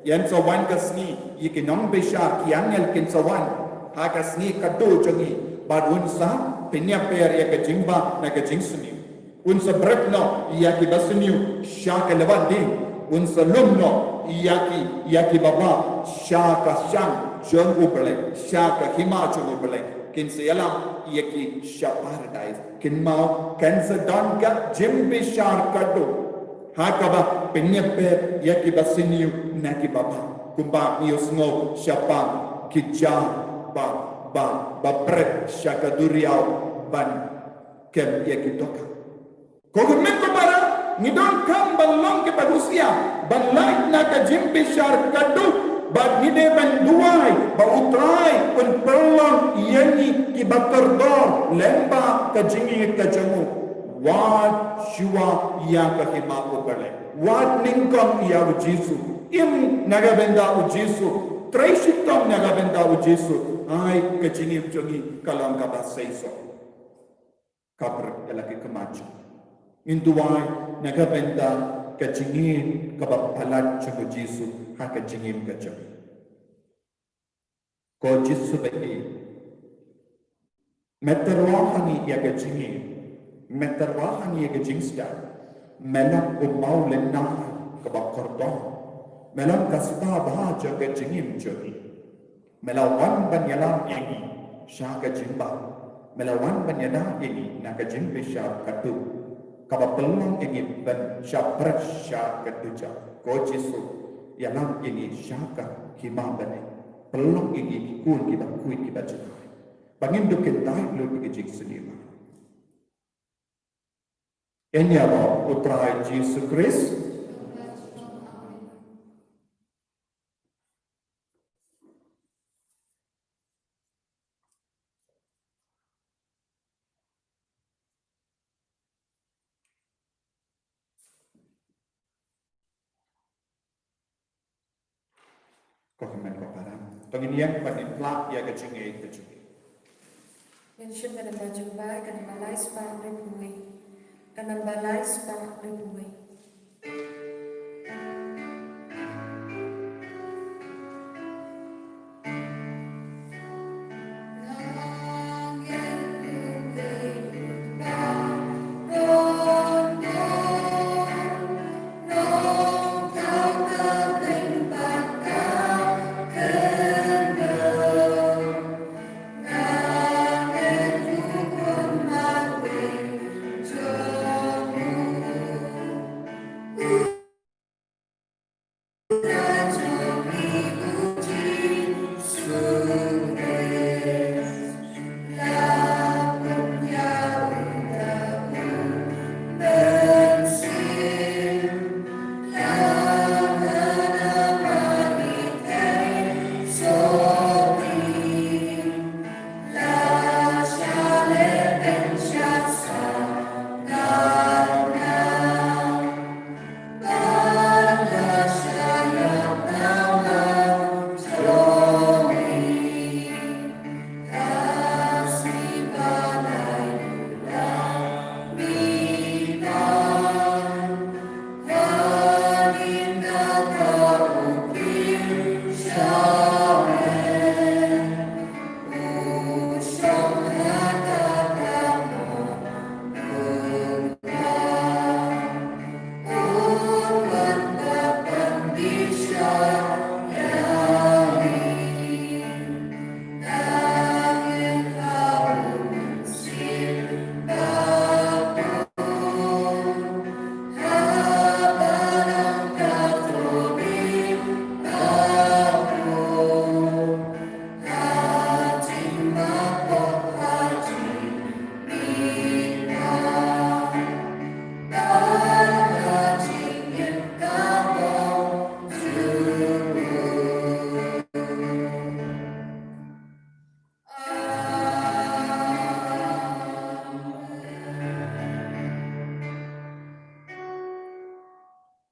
Ïan sa wan ka sngi, ïa ki nongbishar ki angel kin sa wan ha ka sngi kadu jong ngi, bad un sa pynïaper ïa ka jingbha na ka jingsniew. Un sa bret noh ïa ki basniew sha ka lwat ding. Un sa lum noh ïa ki, ïa ki babha sha ka shang jong U Blei, sha ka hima jong U Blei. Kin sa ïalam ïa ki sha paradais. Kynmaw, kan sa don ka jingbishar kadu ha kaba pynïaper ïa ki basniew na ki babha, kumba ngi ïohsngew shaphang ki ja ba, ba, ba bret sha ka duriaw ban kem ïa ki dohkha. Ko hynmen ko para, ngi donkam ban long kiba husiar ban lait na ka jingbishar kadu, bad ngi dei ban duwai ba U Trai un pynlong ïa ngi kiba kordor lem bad ka jingïeit ka jong u. Wat shuwa ïa ka hima U Blei, wat nyngkong ïa U Jisu, im na ka bynta U Jisu, trei shitom na ka bynta U Jisu, ai ka jingim jong ngi ka long kaba seisoh. Ka bret ïa la ki khmat jong ngi. Ngin duwai na ka bynta ka jingïeit kaba palat jong U Jisu ha ka jingim ka jong ngi. Ko Jisu ba ïeit, me tyrwa ha ngi ïa ka jingïeit, me tyrwa ha ngi ïa ka jingsdang, me long u maw lynnai kaba kordor, me long ka spah bha jong ka jingim jong ngi. Me la wan ban ïalam ïa ngi sha ka jingbam. Me la wan ban ïada ïa ngi na ka jingbishar kadu, kaba pynlong ïa ngi ban shah bret sha ka dujok. Ko Jisu, ïalam ïa ngi sha ka hima bneng. Pynlong ïa ngi ki khun kiba khuid kiba jngai, ba ngin dup kyntait lut ïa ka jingsniew. Ïa ngi ïa U Trai Jisu Khrist. Ko hynmen ko para, to ngin ïeng bad ngin phla ïa ka jingïeit ka jong ngi. Ngin shim ka namba jong U Blei, ka namba lai spah hynriew phew wei. Ka namba lai spah hynriew phew wei.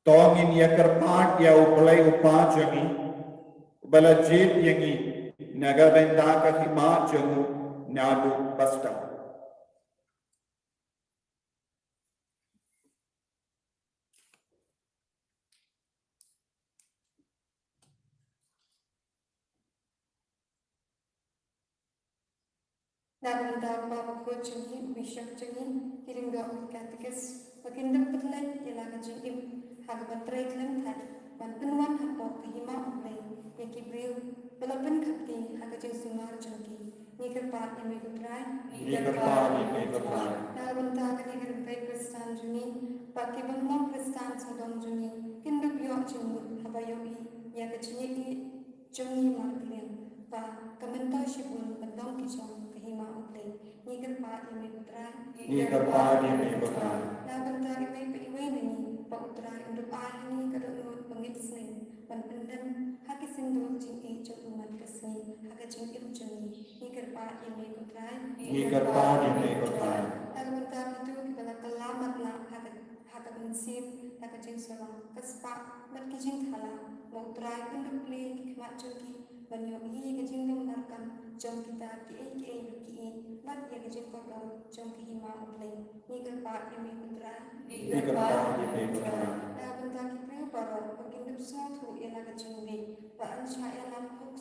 To ngin ïa kyrpad ïa U Blei U Kpa jong ngi, uba la jied ïa ngi na ka bynta ka hima jong u naduh ba sdang. Na ka bynta u Kpa Bakhuid jong ngi, u Bishop jong ngi, ki lyngdoh ki katekist, ba kin dep pyllait ïa la ka jingim ha kaban trei khlem thait ban pynwan hapoh ka hima U Blei ïa ki briew ba la pynkhapti ha ka jingsumar jong ki. Ngi kyrpad ïa me ko Trai. Ngi kyrpad ïa me ko Trai. Na ka bynta kane ka rympei Khristan jong ngi, ba ki bym long Khristan sawdong jong ngi kin dup ïoh jingmut haba ïohi ïa ka jingïeit jong ngi markylliang, ba ka myntoi shibun ban long ki jong ka hima U Blei. Ngi kyrpad ïa me ko Trai. Ngi kyrpad ïa me ko Trai. Na ka bynta iwei pa iwei na ngi, ba u Trai un dup ai ha ngi ka dohnud bangeit sneng ban pyndem ha ki synduk jingïeit jong ummat ka sngi ha ka jingim jong ngi. Ngi kyrpad ïa me ko Trai. Ngi kyrpad ïa me ko Trai. Na ka bynta kito kiba la kylla matlah ha ka, ha ka mynsiem, ha ka jingsawa, ka spah bad ki jingthala, ba u Trai un dup plie ki khmat jong ki ban ïohi ïa ka jinglong larkam jong kita kiei kiei ba ki ïeit bad ïa ka jingkordor jong ka hima U Blei. Ngi kyrpad ïa me ko Trai. Ngi kyrpad ïa me ko Trai. Na ka bynta ki briew baroh ba kin dup sngewthuh ïa la ka jingbieit, ba yn shah ïalam khuid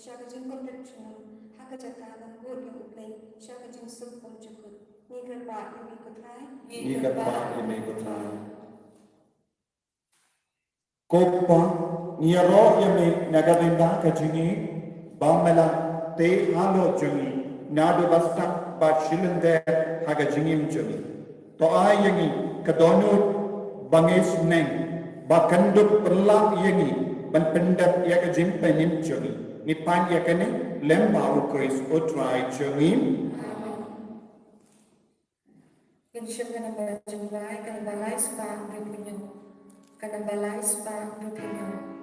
sha ka jingkordit junom ha ka jaka ban bud ïa U Blei sha ka jingsuk bymjukut. Ngi kyrpad ïa me ko Trai. Ngi kyrpad ïa me ko Trai. Ko Kpa, ngi ïaroh ïa me na ka bynta ka jingïeit ba me la teh halor jong ngi naduh ba stad bad shilynter ha ka jingim jong ngi. To ai ïa ngi ka dohnud bangeit sneng ba kan dup pynlah ïa ngi ban pyndep ïa ka jingpynim jong ngi. Ngi pan ïa kane lyngba U Khrist U Trai jong ngi. Amen. Ngin shim ka namba jingduwai, ka namba lai spah hynriewphew hynñiew. Ka namba lai spah hynriewphew hynñiew.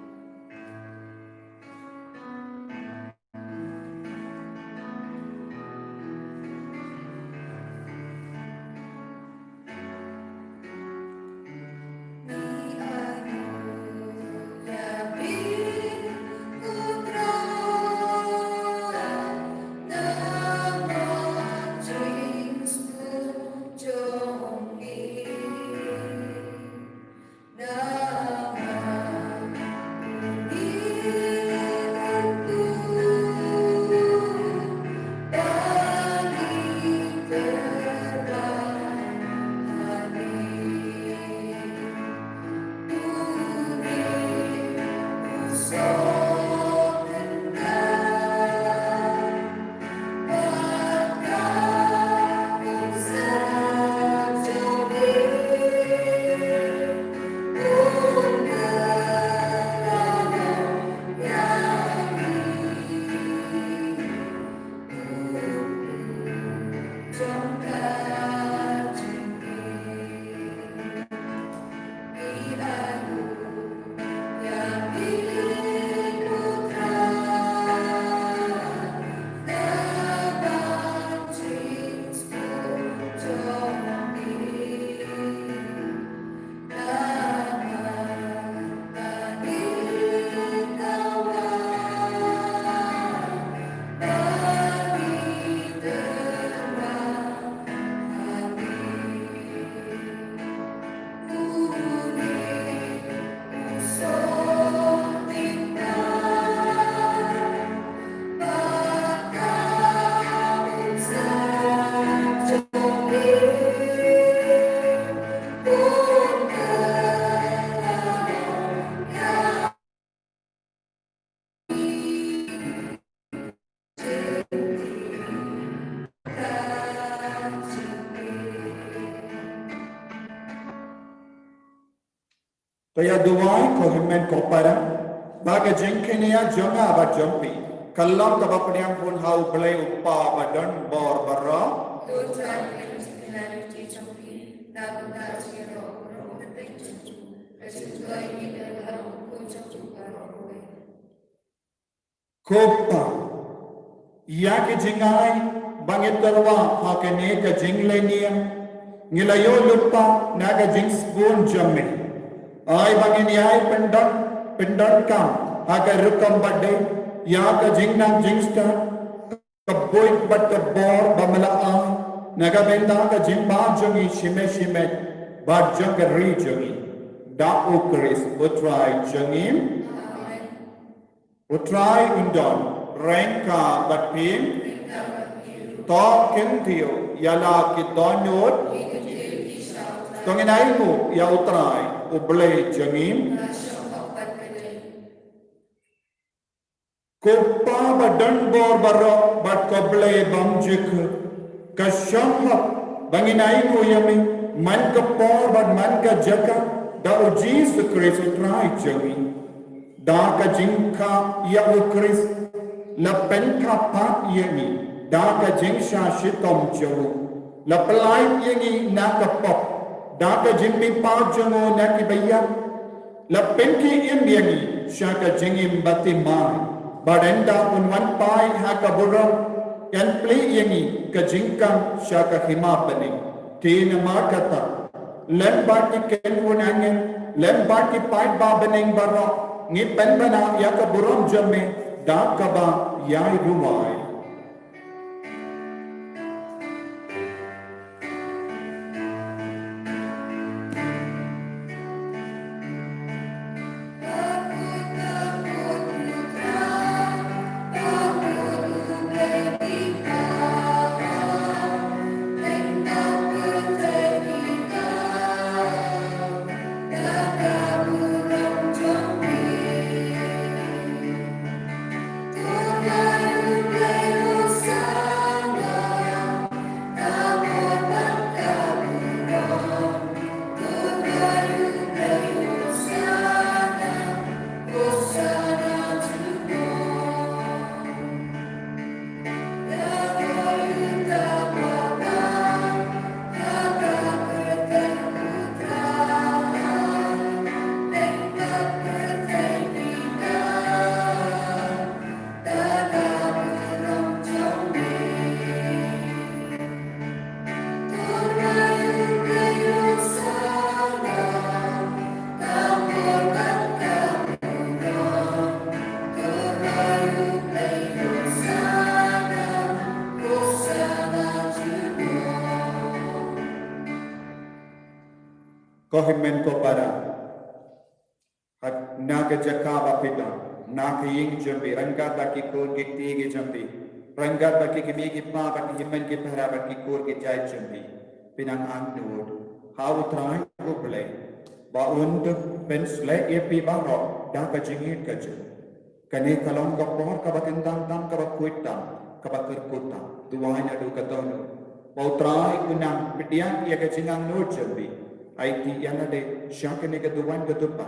To ïa duwai ko hynmen ko para ba ka jingkñia jong nga bad jong phi ka long kaba pdiang bun ha U Blei U Kpa ba don bor baroh. Ko Kpa, ïa ki jingai ba ngi tyrwa ha kane ka jinglehniam, ngi la ïoh lypa na ka jingsbun jong me. Ai ba ngin ïai pyndon, pyndonkam ha ka rukom ba dei ïa ka jingnang jingstad, ka buit bad ka bor ba me la ai na ka bynta ka jingbha jong ngi shimet shimet bad jong ka ri jong ngi. Da U Khrist U Trai jong ngi. Amen. U Trai un don ryngkat bad phi. To kyntiew ïa la ki dohnud. To ngin ainguh ïa U Trai U Blei jong ngi. Ko Pa ba don bor baroh bad ko Blei bymjukut, ka shong hok ba ngin ainguh ïa me man ka por bad man ka jaka, da U Jisu Khrist U Trai jong ngi. Da ka jingkhap ïa U Khrist la pynkhap pat ïa ngi da ka jingshah shitom jong u. La pyllait ïa ngi na ka pop da ka jingmihpat jong u na kiba ïap. La pynkhie im ïa ngi sha ka jingim bathymmai, bad ynda un wan phai ha ka burom, yn plie ïa ngi ka jingkam sha ka hima bneng. Te namar kata, lem bad ki kynhun angel, lem bad ki paidbah bneng baroh, ngi pynbna ïa ka burom jong me da kaba ïai duwai. Ko hynmen ko para, ha na ka jaka ba phi don, na ka ïing jong phi, ryngkat bad ki khun ki kti ki jong phi, ryngkat bad ki kmie ki kpa bad ki hynmen ki para bad ki kur ki jait jong phi, phi nang angnud ha U Trai U Blei ba un da pynsleh ïa phi baroh da ka jingïeit ka jong u. Kane ka long ka por kaba kyntang tam, kaba khuid tam, kaba kyrkhu tam. Duwai naduh ka dohnud ba U Trai un nang pdiang ïa ka jingangnud jong phi. Aiti ïa lade sha kane ka duwan ka dupa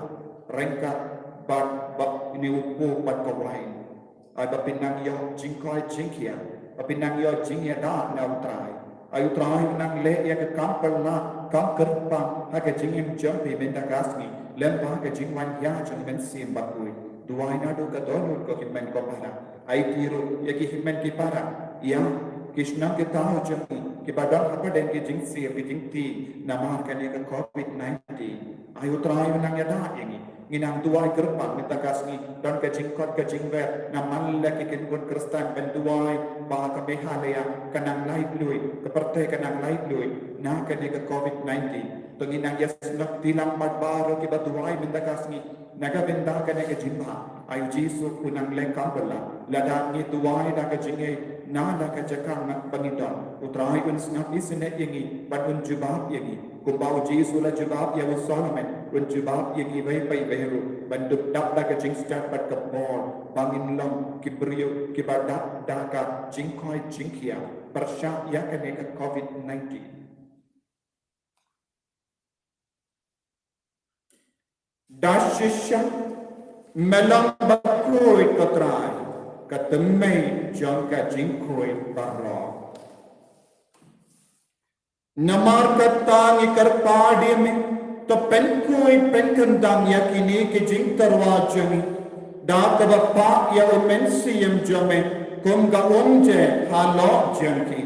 ryngkat bad ba ine u pur bad ka wain. Ai ba phin nang ïoh jingkhoi jingkhia, ba phin nang ïoh jingïada na U Trai. Ai U Trai un nang leh ïa ka kam pynlah kam kyrpang ha ka jingim jong phi mynta ka sngi, lem bad ka jingwan ïa jong u Mynsiem Bakhuid. Duwai naduh ka dohnud ko hynmen ko para. Aiti ruh ïa ki hynmen ki para, ïa ki shnong ki thaw jong ngi kiba don hapdeng ki jingsiew ki jingkti namar kane ka covid nineteen. Ai U Trai un nang ïada ïa ngi. Ngi nang duwai kyrpang mynta ka sngi, don ka jingkhot ka jingwer na man la ki kynhun Khristan ban duwai ba ka Meghalaya ka nang laitluid, ka pyrthei ka nang laitluid na kane ka covid nineteen. To ngin nang ïasnoh kti lang bad baroh kiba duwai mynta ka sngi na ka bynta kane ka jingbha. Ai U Jisu un nang leh kam pynlah lada ngi duwai da ka jingngeit na la ka jaka ba ngi don. U Trai un sngap isynei ïa ngi bad un jubab ïa ngi. Kumba U Jisu u la jubab ïa u Solomon, un jubab ïa ngi iwei pa iwei ruh ban dup dap da ka jingstad bad ka bor ba ngin long ki briew kiba dap da ka jingkhoi jingkhia pyrshah ïa kane ka covid nineteen. Da shisha me long bakhuid ko Trai, ka tymmen jong ka jingkhuid baroh. Namar kata ngi kyrpad ïa me, to pynkhuid pynkyndang ïa kine ki jingtyrwa jong ngi da kaba pah ïa u Mynsiem jong me kum ka umjer halor jong ki,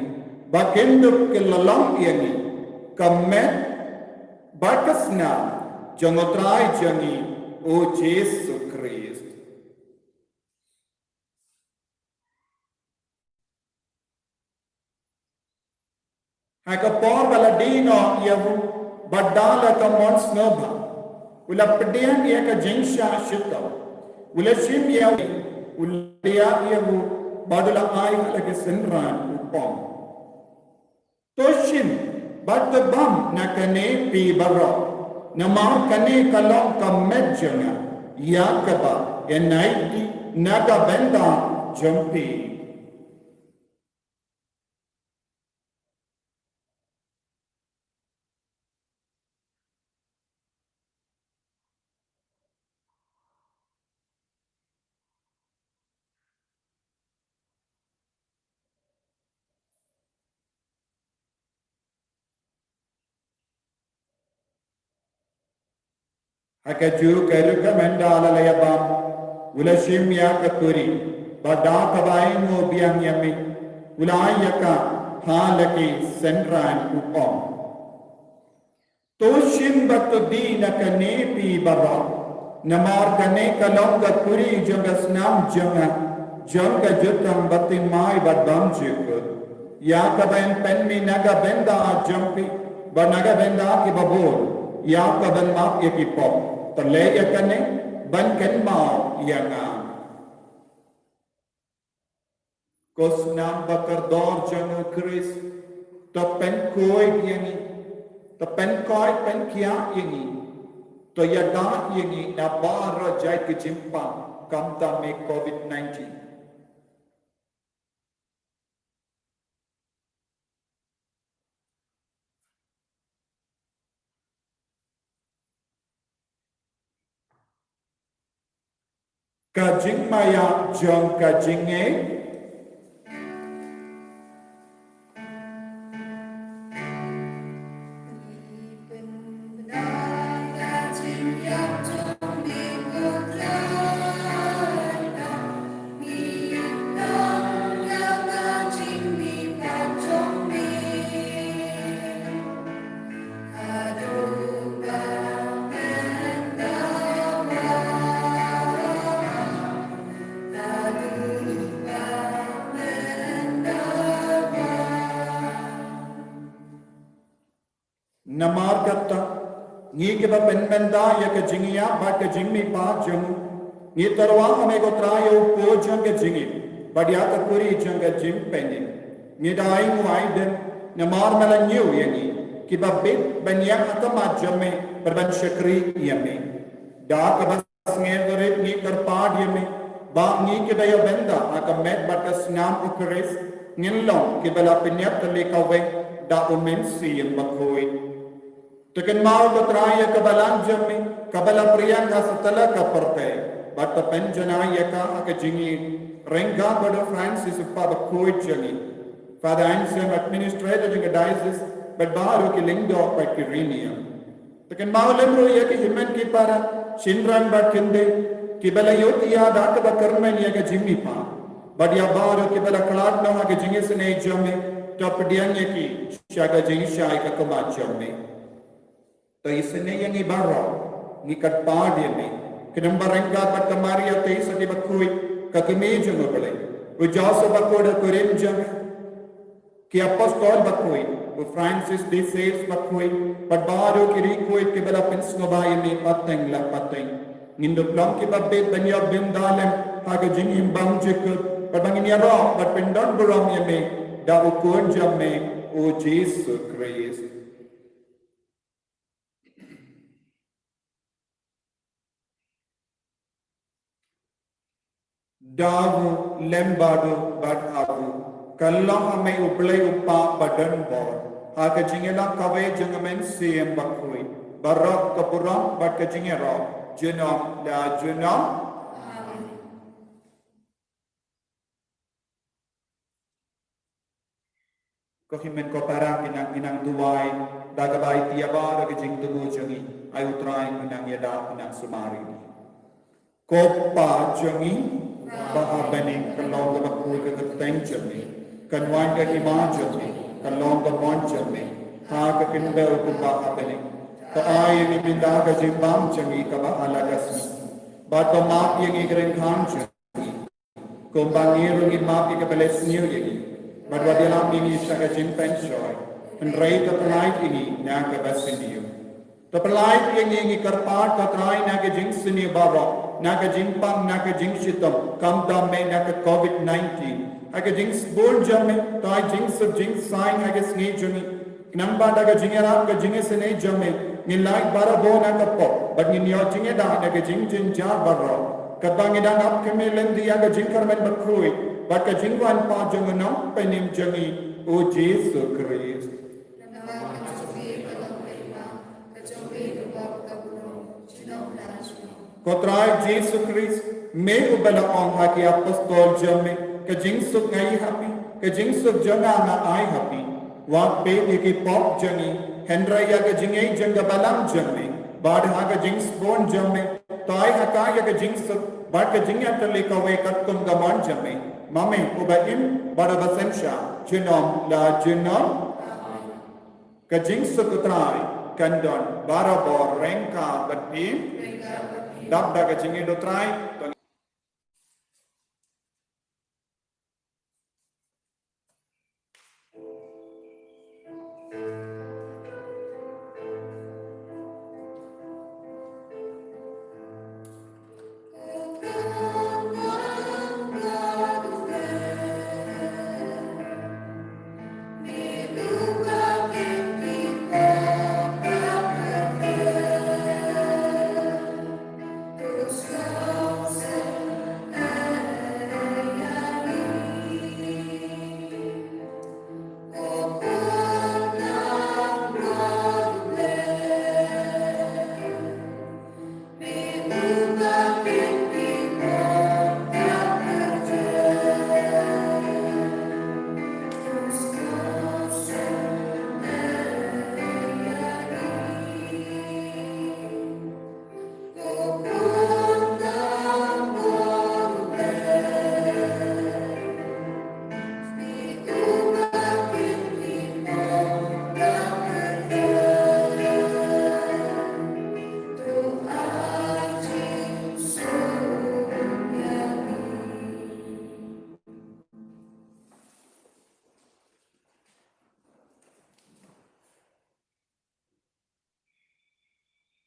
ba kin dup ki la long ïa ngi ka met bad ka snam jong u Trai jong ngi u Jisu Khrist. Ha ka por ba la die noh ïa u, bad da la ka mon sngewbha, u la pdiang ïa ka jingshah shitom, u la shim ïa u, u la liah ïa u, bad u la ai ha la ki synran, u ong: To shim bad to bam na kane phi baroh, namar kane ka long ka met jong nga, ïa kaba yn aiti na ka bynta jong phi. Ha kajuh ka rukom ynda la ïa bam, u la shim ïa ka kuri, bad da kaba ainguh biang ïa me, u la ai ïa ka ha la ki synran, u ong: To shim bad to die na kane phi baroh, namar kane ka long ka kuri jong ka snam jong nga, jong ka jutang bathymmai bad bymjukut, ïa kaba yn pynmih na ka bynta jong phi bad na ka bynta kiba bun, ïa kaban map ïa ki pop. To leh ïa kane ban kynmaw ïa nga. Ko snam ba kordor jong u Khrist, to pynkhuid ïa ngi, to pynkoit pynkhiah ïa ngi, to ïada ïa ngi na baroh jait ki jingpang khamtam ïa ka Covid nineteen. Ka jingmaïa jong ka jingngeit. Namar kata, ngi kiba pynbynta ïa ka jingïap bad ka jingmihpat jong u, ngi tyrwa ha me ko Trai ïa u khuid jong ka jingim bad ïa ka kuri jong ka jingpynim. Ngi da ainguh aidem namar me la ñiew ïa ngi kiba bit ban ïeng ha khmat jong me bad ban shakri ïa me. Da kaba sngewrit ngi kyrpad ïa me ba ngi kiba ïa bynta ha ka met bad ka snam u Khrist ngin long kiba la pynïap tylli kawei da u Mynsiem Bakhuid. To kynmaw ko Trai ïa ka balang jong me kaba la pyrshang ha satlak ka pyrthei, bad to pynjanai ïa ka ha ka jingïeit ryngkat bad u Francis u kpa bakhuid jong ngi, Father Anselm, administrator jong ka diocese, bad baroh ki lyngdoh bad ki riewniam. To kynmaw lem ruh ïa ki hynmen ki para, shynrang bad kynthei kiba la ïohi ïa da kaba kyrmen ïa ka jingmihpat, bad ïa baroh kiba la khlad noh ha ka jingisynei jong me, to pdiang ïa ki sha ka jingshai ka khmat jong me. To isynei ïa ngi baroh, ngi kyrpad ïa me, khnang ba ryngkat bad ka Maria Theisotti bakhuid, ka kmie jong u Blei, u Joseph bakhuid ha kurim jong ki apostol bakhuid, u Francis de Sales bakhuid, bad baroh ki riewkhuid kiba la pynsngewbha ïa me pateng la pateng, ngin dup long kiba bit ban ïoh bynta lem ha ka jingim bymjukut, bad ba ngin ïaroh bad pyndonburom ïa me da u Khun jong me, u Jisu Khrist. Da u, lem bad u, bad ha u, ka long ha me U Blei U Kpa badonbor, ha ka jingïalang kawei jong U Mynsiem Bakhuid, baroh ka burom bad ka jingïaroh, junom la junom. Amen. Ko hynmen ko para, ngi nang, ngi nang duwai da kaba aiti ïa baroh ki jingthmu jong ngi. Ai U Trai ngi nang ïada, ngi nang sumar ïa ngi. Ko Pa jong ngi ba ha bneng, ka long kaba khuid ka kyrteng jong me, kan wan ka hima jong me, ka long ka mon jong me ha ka khyndew kumba ha bneng. To ai ïa ngi mynta ka jingbam jong ngi kaba ha la ka sngi, bad to map ïa ngi ki ryngkang jong ngi, kumba ngi ruh ngi map ïa kiba leh sniew ïa ngi. Bad wat ïalam ïa ngi sha ka jingpynshoi, hynrei to pyllait ïa ngi na kaba sniew. To pyllait ïa ngi, ngi kyrpad ko Trai, na ka jingsniew baroh, na ka jingpang, na ka jingshitom, khamtam me na ka covid nineteen. Ha ka jingsbun jong me, to ai jingsuk jingsaiñ ha ka sngi jong ngi. Khnang ba da ka jingïarap ka jingisynei jong me, ngin lait barabor na ka pop, bad ngin ïoh jingïada na ka jingjynjar baroh. Katba ngi dang ap khmih lynti ïa ka jingkyrmen bakhuid bad ka jingwan pat jong u Nongpynim jong ngi, u Jisu Khrist. Ko Trai Jisu Khrist, me uba la ong ha ki apostol jong me, ka jingsuk nga ai ha phi, ka jingsuk jong nga nga ai ha phi. Wat peit ïa ki pop jong ngi, hynrei ïa ka jingïeit jong ka balang jong me. Bad ha ka jingsbun jong me, to ai ha ka ïa ka jingsuk bad ka jingïatylli kawei katkum ka mon jong me. Ma me uba im bad uba synshar junom la junom. Ka jingsuk u Trai kan don barabor ryngkat bad phi. Dap da ka jingïeit u Trai.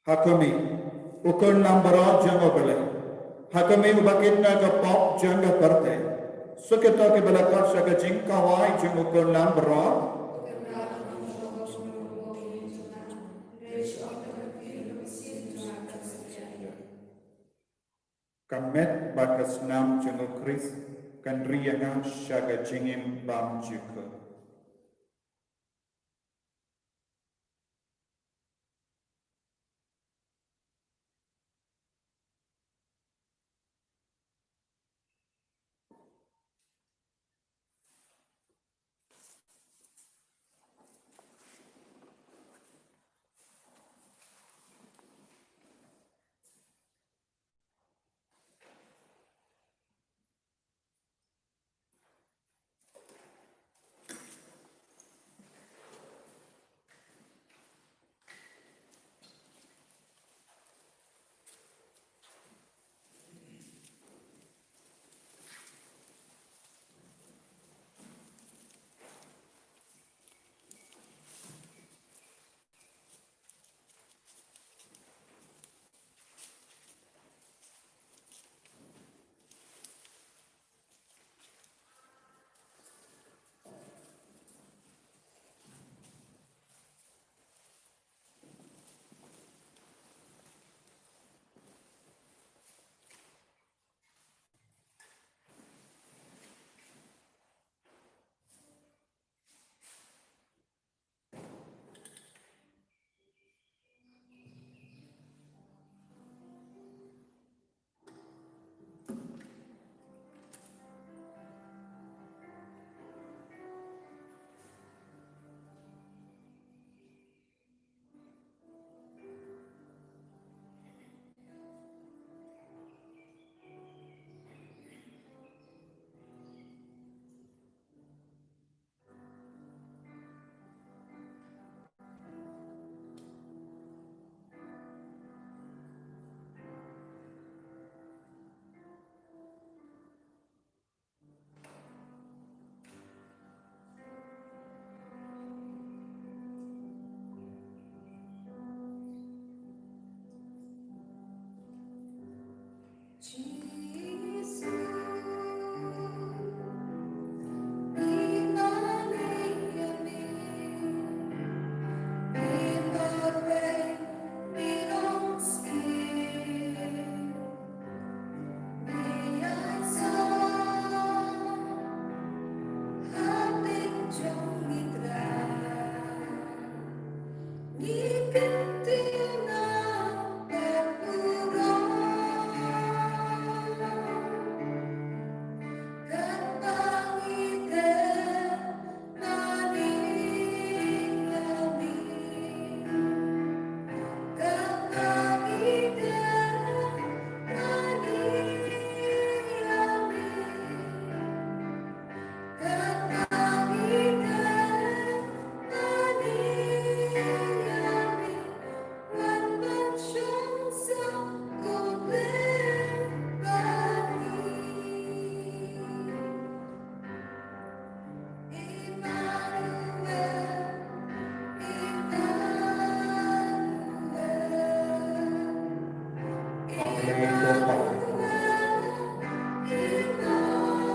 Ha khmih, u khun langbrot jong u Blei. Ha khmih, uba kit na ka pop jong ka pyrthei. Suk ïa kito kiba la khot sha ka jingkhawai jong u khun langbrot. Ka met bad ka snam jong u Khrist kan ri ïa nga sha ka jingim bymjukut.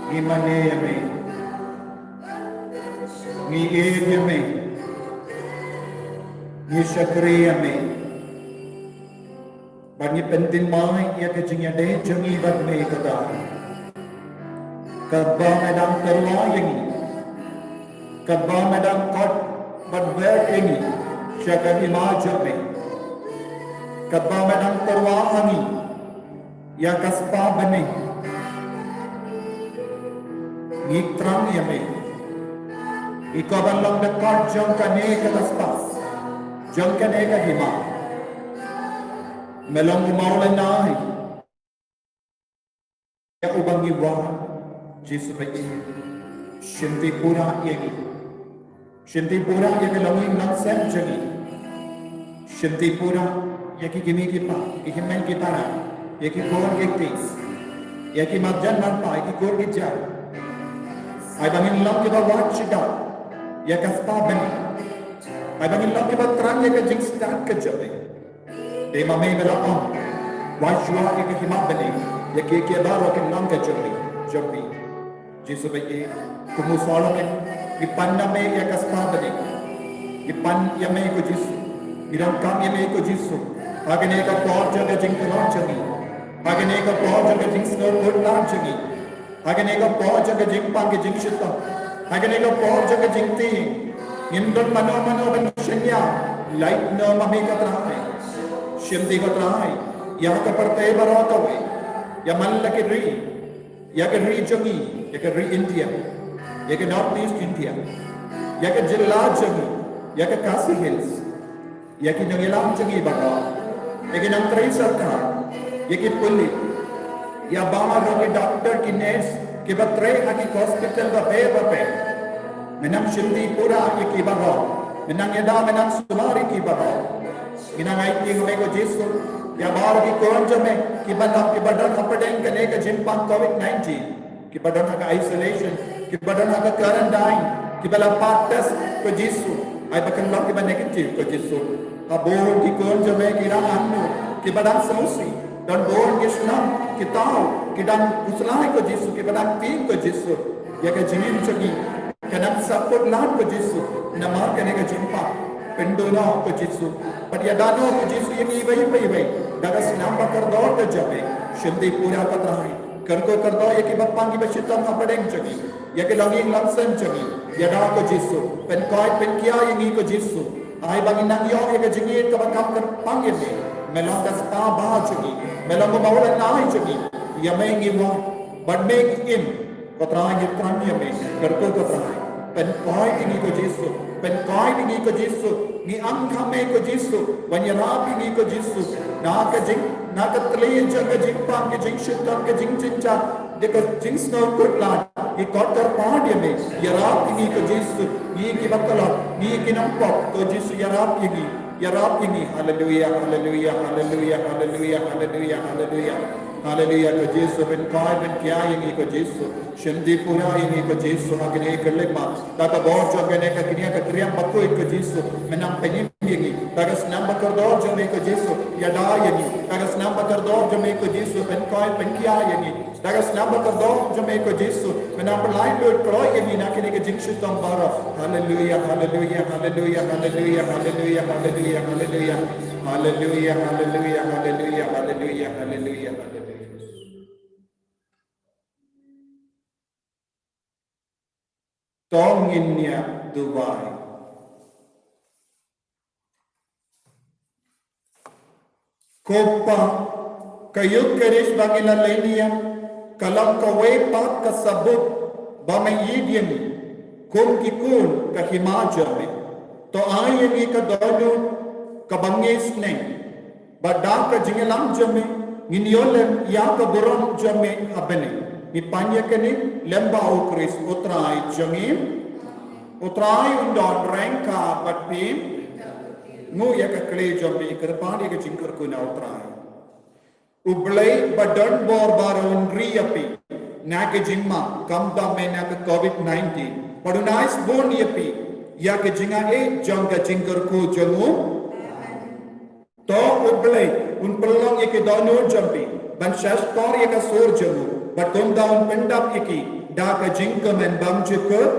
Ngi mane ïa me. Ngi ïeit ïa me. Ngi shakri ïa me. Bad ngi pynthymmai ïa ka jingïadei jong ngi bad me ko Trai. Katba me dang tyrwa ïa ngi. Katba me dang kot bad wer ïa ngi sha ka hima jong me. Katba me dang tyrwa ha ngi ïa ka spah bneng. Ngi thrang ïa me. Ïa ka ban long da kot jong kane ka spah, jong kane ka hima. Me long u mawlynnai ïa uba ngi wan. Jisu ba ïeit, shim ti pura ïa ngi. Shim ti pura ïa ki longïing longsem jong ngi. Shim ti pura ïa ki kmie ki kpa, ki hynmen ki para, ïa ki khun ki kti, ïa ki marjan marpa, ïa ki kur ki jar. Ai ba ngin long kiba wad shitom ïa ka spah bneng. Ai ba ngin long kiba thrang ïa ka jingstad ka jong me. Te ma me me la ong, wat shuwa ïa ka hima bneng, ïa ki, ki baroh kin long ka jong me, jong me. Jisu ba ïeit, kum u Solomon, ngi pan na me ïa ka spah bneng. Ngi pan ïa me ko Jisu. Ngi donkam ïa me ko Jisu. Ha kane ka por jong ka jingkylla jong ngi. Ha kane ka por jong ka jingsngewkhuslai jong ngi. Ha kane ka por jong ka jingpang ka jingshitom. Ha kane ka por jong ka jingtieng. Ngim don mano mano ban shaniah. Lait noh ma me ko Trai. Shim ti ko Trai. Ïa ka pyrthei baroh kawei. Ïa man la ki ri. Ïa ka ri jong ngi, ïa ka ri India, ïa ka North East India, ïa ka jylla jong ngi, ïa ka Khasi Hills, ïa ki nongïalam jong ngi baroh, ïa ki nongtrei sorkar, ïa ki pulit, ïa baroh ki doctor ki nurse, kiba trei ha ki hospital bapher bapher. Me nang shim ti pura ïa ki baroh, me nang ïada, me nang sumar ïa ki baroh. Ngi nang aiti ïa me ko Jisu ïa baroh ki khun jong me kiba don, kiba don hapdeng kane ka jingpang covid nineteen, kiba don ha ka isolation, kiba don ha ka quarantine, kiba la pat test ko Jisu. Ai ba kin long kiba negative ko Jisu. Ha bun ki khun jong me ki dang angnud, kiba dang sngewsih. Don bun ki shnong, ki thaw, ki dang khuslai ko Jisu, kiba dang tieng ko Jisu. Ïa ka jingim jong ngi ka nang sahkut lad ko Jisu, namar kane ka jingpang. Pynduh noh ko Jisu. Bad ïada noh ko Jisu ïa ngi iwei pa iwei da ka snam ba kordor ka jong me. Shim ti pura ko Trai. Kyrkhu kyrdoh ïa kiba pang kiba shitom hapdeng jong ngi, ïa ki longïing longsem jong ngi. Ïada ko Jisu. Pynkoit pynkhia ïa ngi ko Jisu. Ai ba ngin nang ïoh ïa ka jingïeit kaba kham kyrpang ïa me. Me long ka spah bah jong ngi. Me long u mawlynnai jong ngi. Ïa me ngi wan bad me ngi im. Ko Trai ngi thrang ïa me, kyrkhu ko Trai. Pynkoit ïa ngi ko Jisu, pynkoit ïa ngi ko Jisu. Ngi angnud ha me ko Jisu, wan ïarap ïa ngi ko Jisu. Na ka jing, na ka tlie jong ka jingpang, ka jingshitom, ka jingjynjar, da ka jingsngewkhuslai, ngi kot kyrpad ïa me. Ïarap ïa ngi ko Jisu. Ngi kiba khlad, ngi ki nongpop, ko Jisu ïarap ïa ngi. Ïarap ïa ngi. Haleluia, haleluia, haleluia, haleluia, haleluia, haleluia. Haleluia, ko Jisu, pynkoit pynkhia ïa ngi ko Jisu. Shim ti pura ïa ngi ko Jisu, ha kane ka khyllipmat. Da ka bor jong kane ka kñia ka triang bakhuid ko Jisu, me nang pynim ïa ngi. Da ka snam ba kordor jong me ko Jisu, ïada ïa ngi. Da ka snam ba kordor jong me ko Jisu, pynkoit pynkhia ïa ngi. Da ka snam ba kordor jong me ko Jisu, me nang pynlait lut kloi ïa ngi na kine ki jingshitom baroh. Haleluia, haleluia, haleluia, haleluia, haleluia, haleluia, haleluia. Haleluia, haleluia, haleluia, haleluia, haleluia, haleluia. To ngin ïa duwai. Ko Pa, ka Ïukharist ba ngi la lehniam, ka long kawei pat ka sabut ba me ïeit ïa ngi, kum ki khun ka hima jong me. To ai ïa ngi ka dohnud kaba ngi sneng. Bad da ka jingïalam jong me, ngin ïoh lem ïa ka burom jong me ha bneng. Ngi pan ïa kane lem bad U Khrist U Trai jong ngi. U Trai un don ryngkat bad phi. Nguh ïa ka kti jong phi, kyrpad ïa ka jingkyrkhu na U Trai. U Blei ba don bor baroh un ri ïa phi na ka jingma khamtam na ka covid nineteen. Bad un ai sbun ïa phi ïa ka jingaiei jong ka jingkyrkhu jong u. To U Blei un pynlong ïa ki dohnud jong phi ban shahshkor ïa ka sur jong u, bad kumta un pyndap ïa ki da ka jingkmen bymjukut.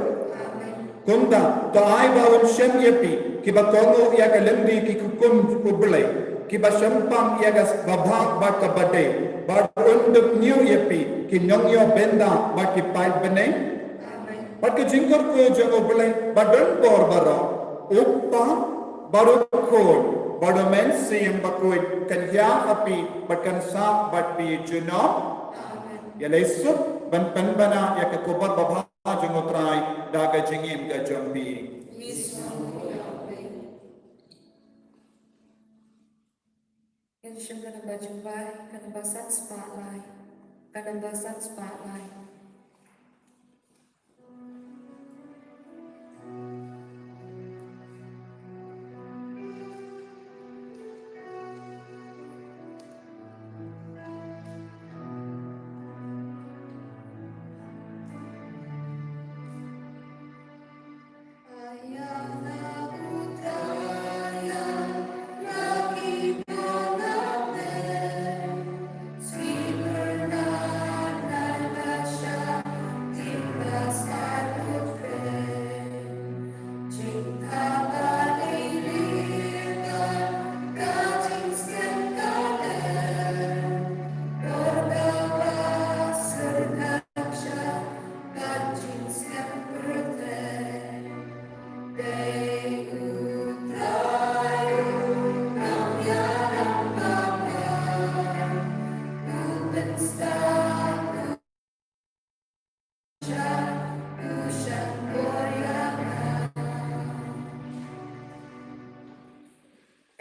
Kumta, to ai ba un shem ïa phi, kiba kohnguh ïa ka lynti ki hukum U Blei, kiba shemphang ïa ka babha bad ka badei, bad un duk ñiew ïa phi, ki nongïoh bynta bad ki paid bneng. Bad ka jingkyrkhu jong U Blei ba don bor baroh, U Kpa, bad U Khun, bad U Mynsiem Bakhuid, kan ïa ha phi bad kan sah bad phi junom. Ïa lei suk ban pynbna ïa ka khubor babha jong U Trai da ka jingim ka jong phi. Ngan shim ka namba jingbai, ka namba san spah lai, ka namba san spah lai. Ïa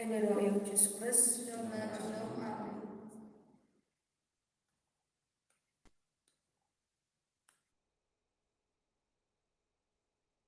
lade ruh ïa u Jisu Khrist.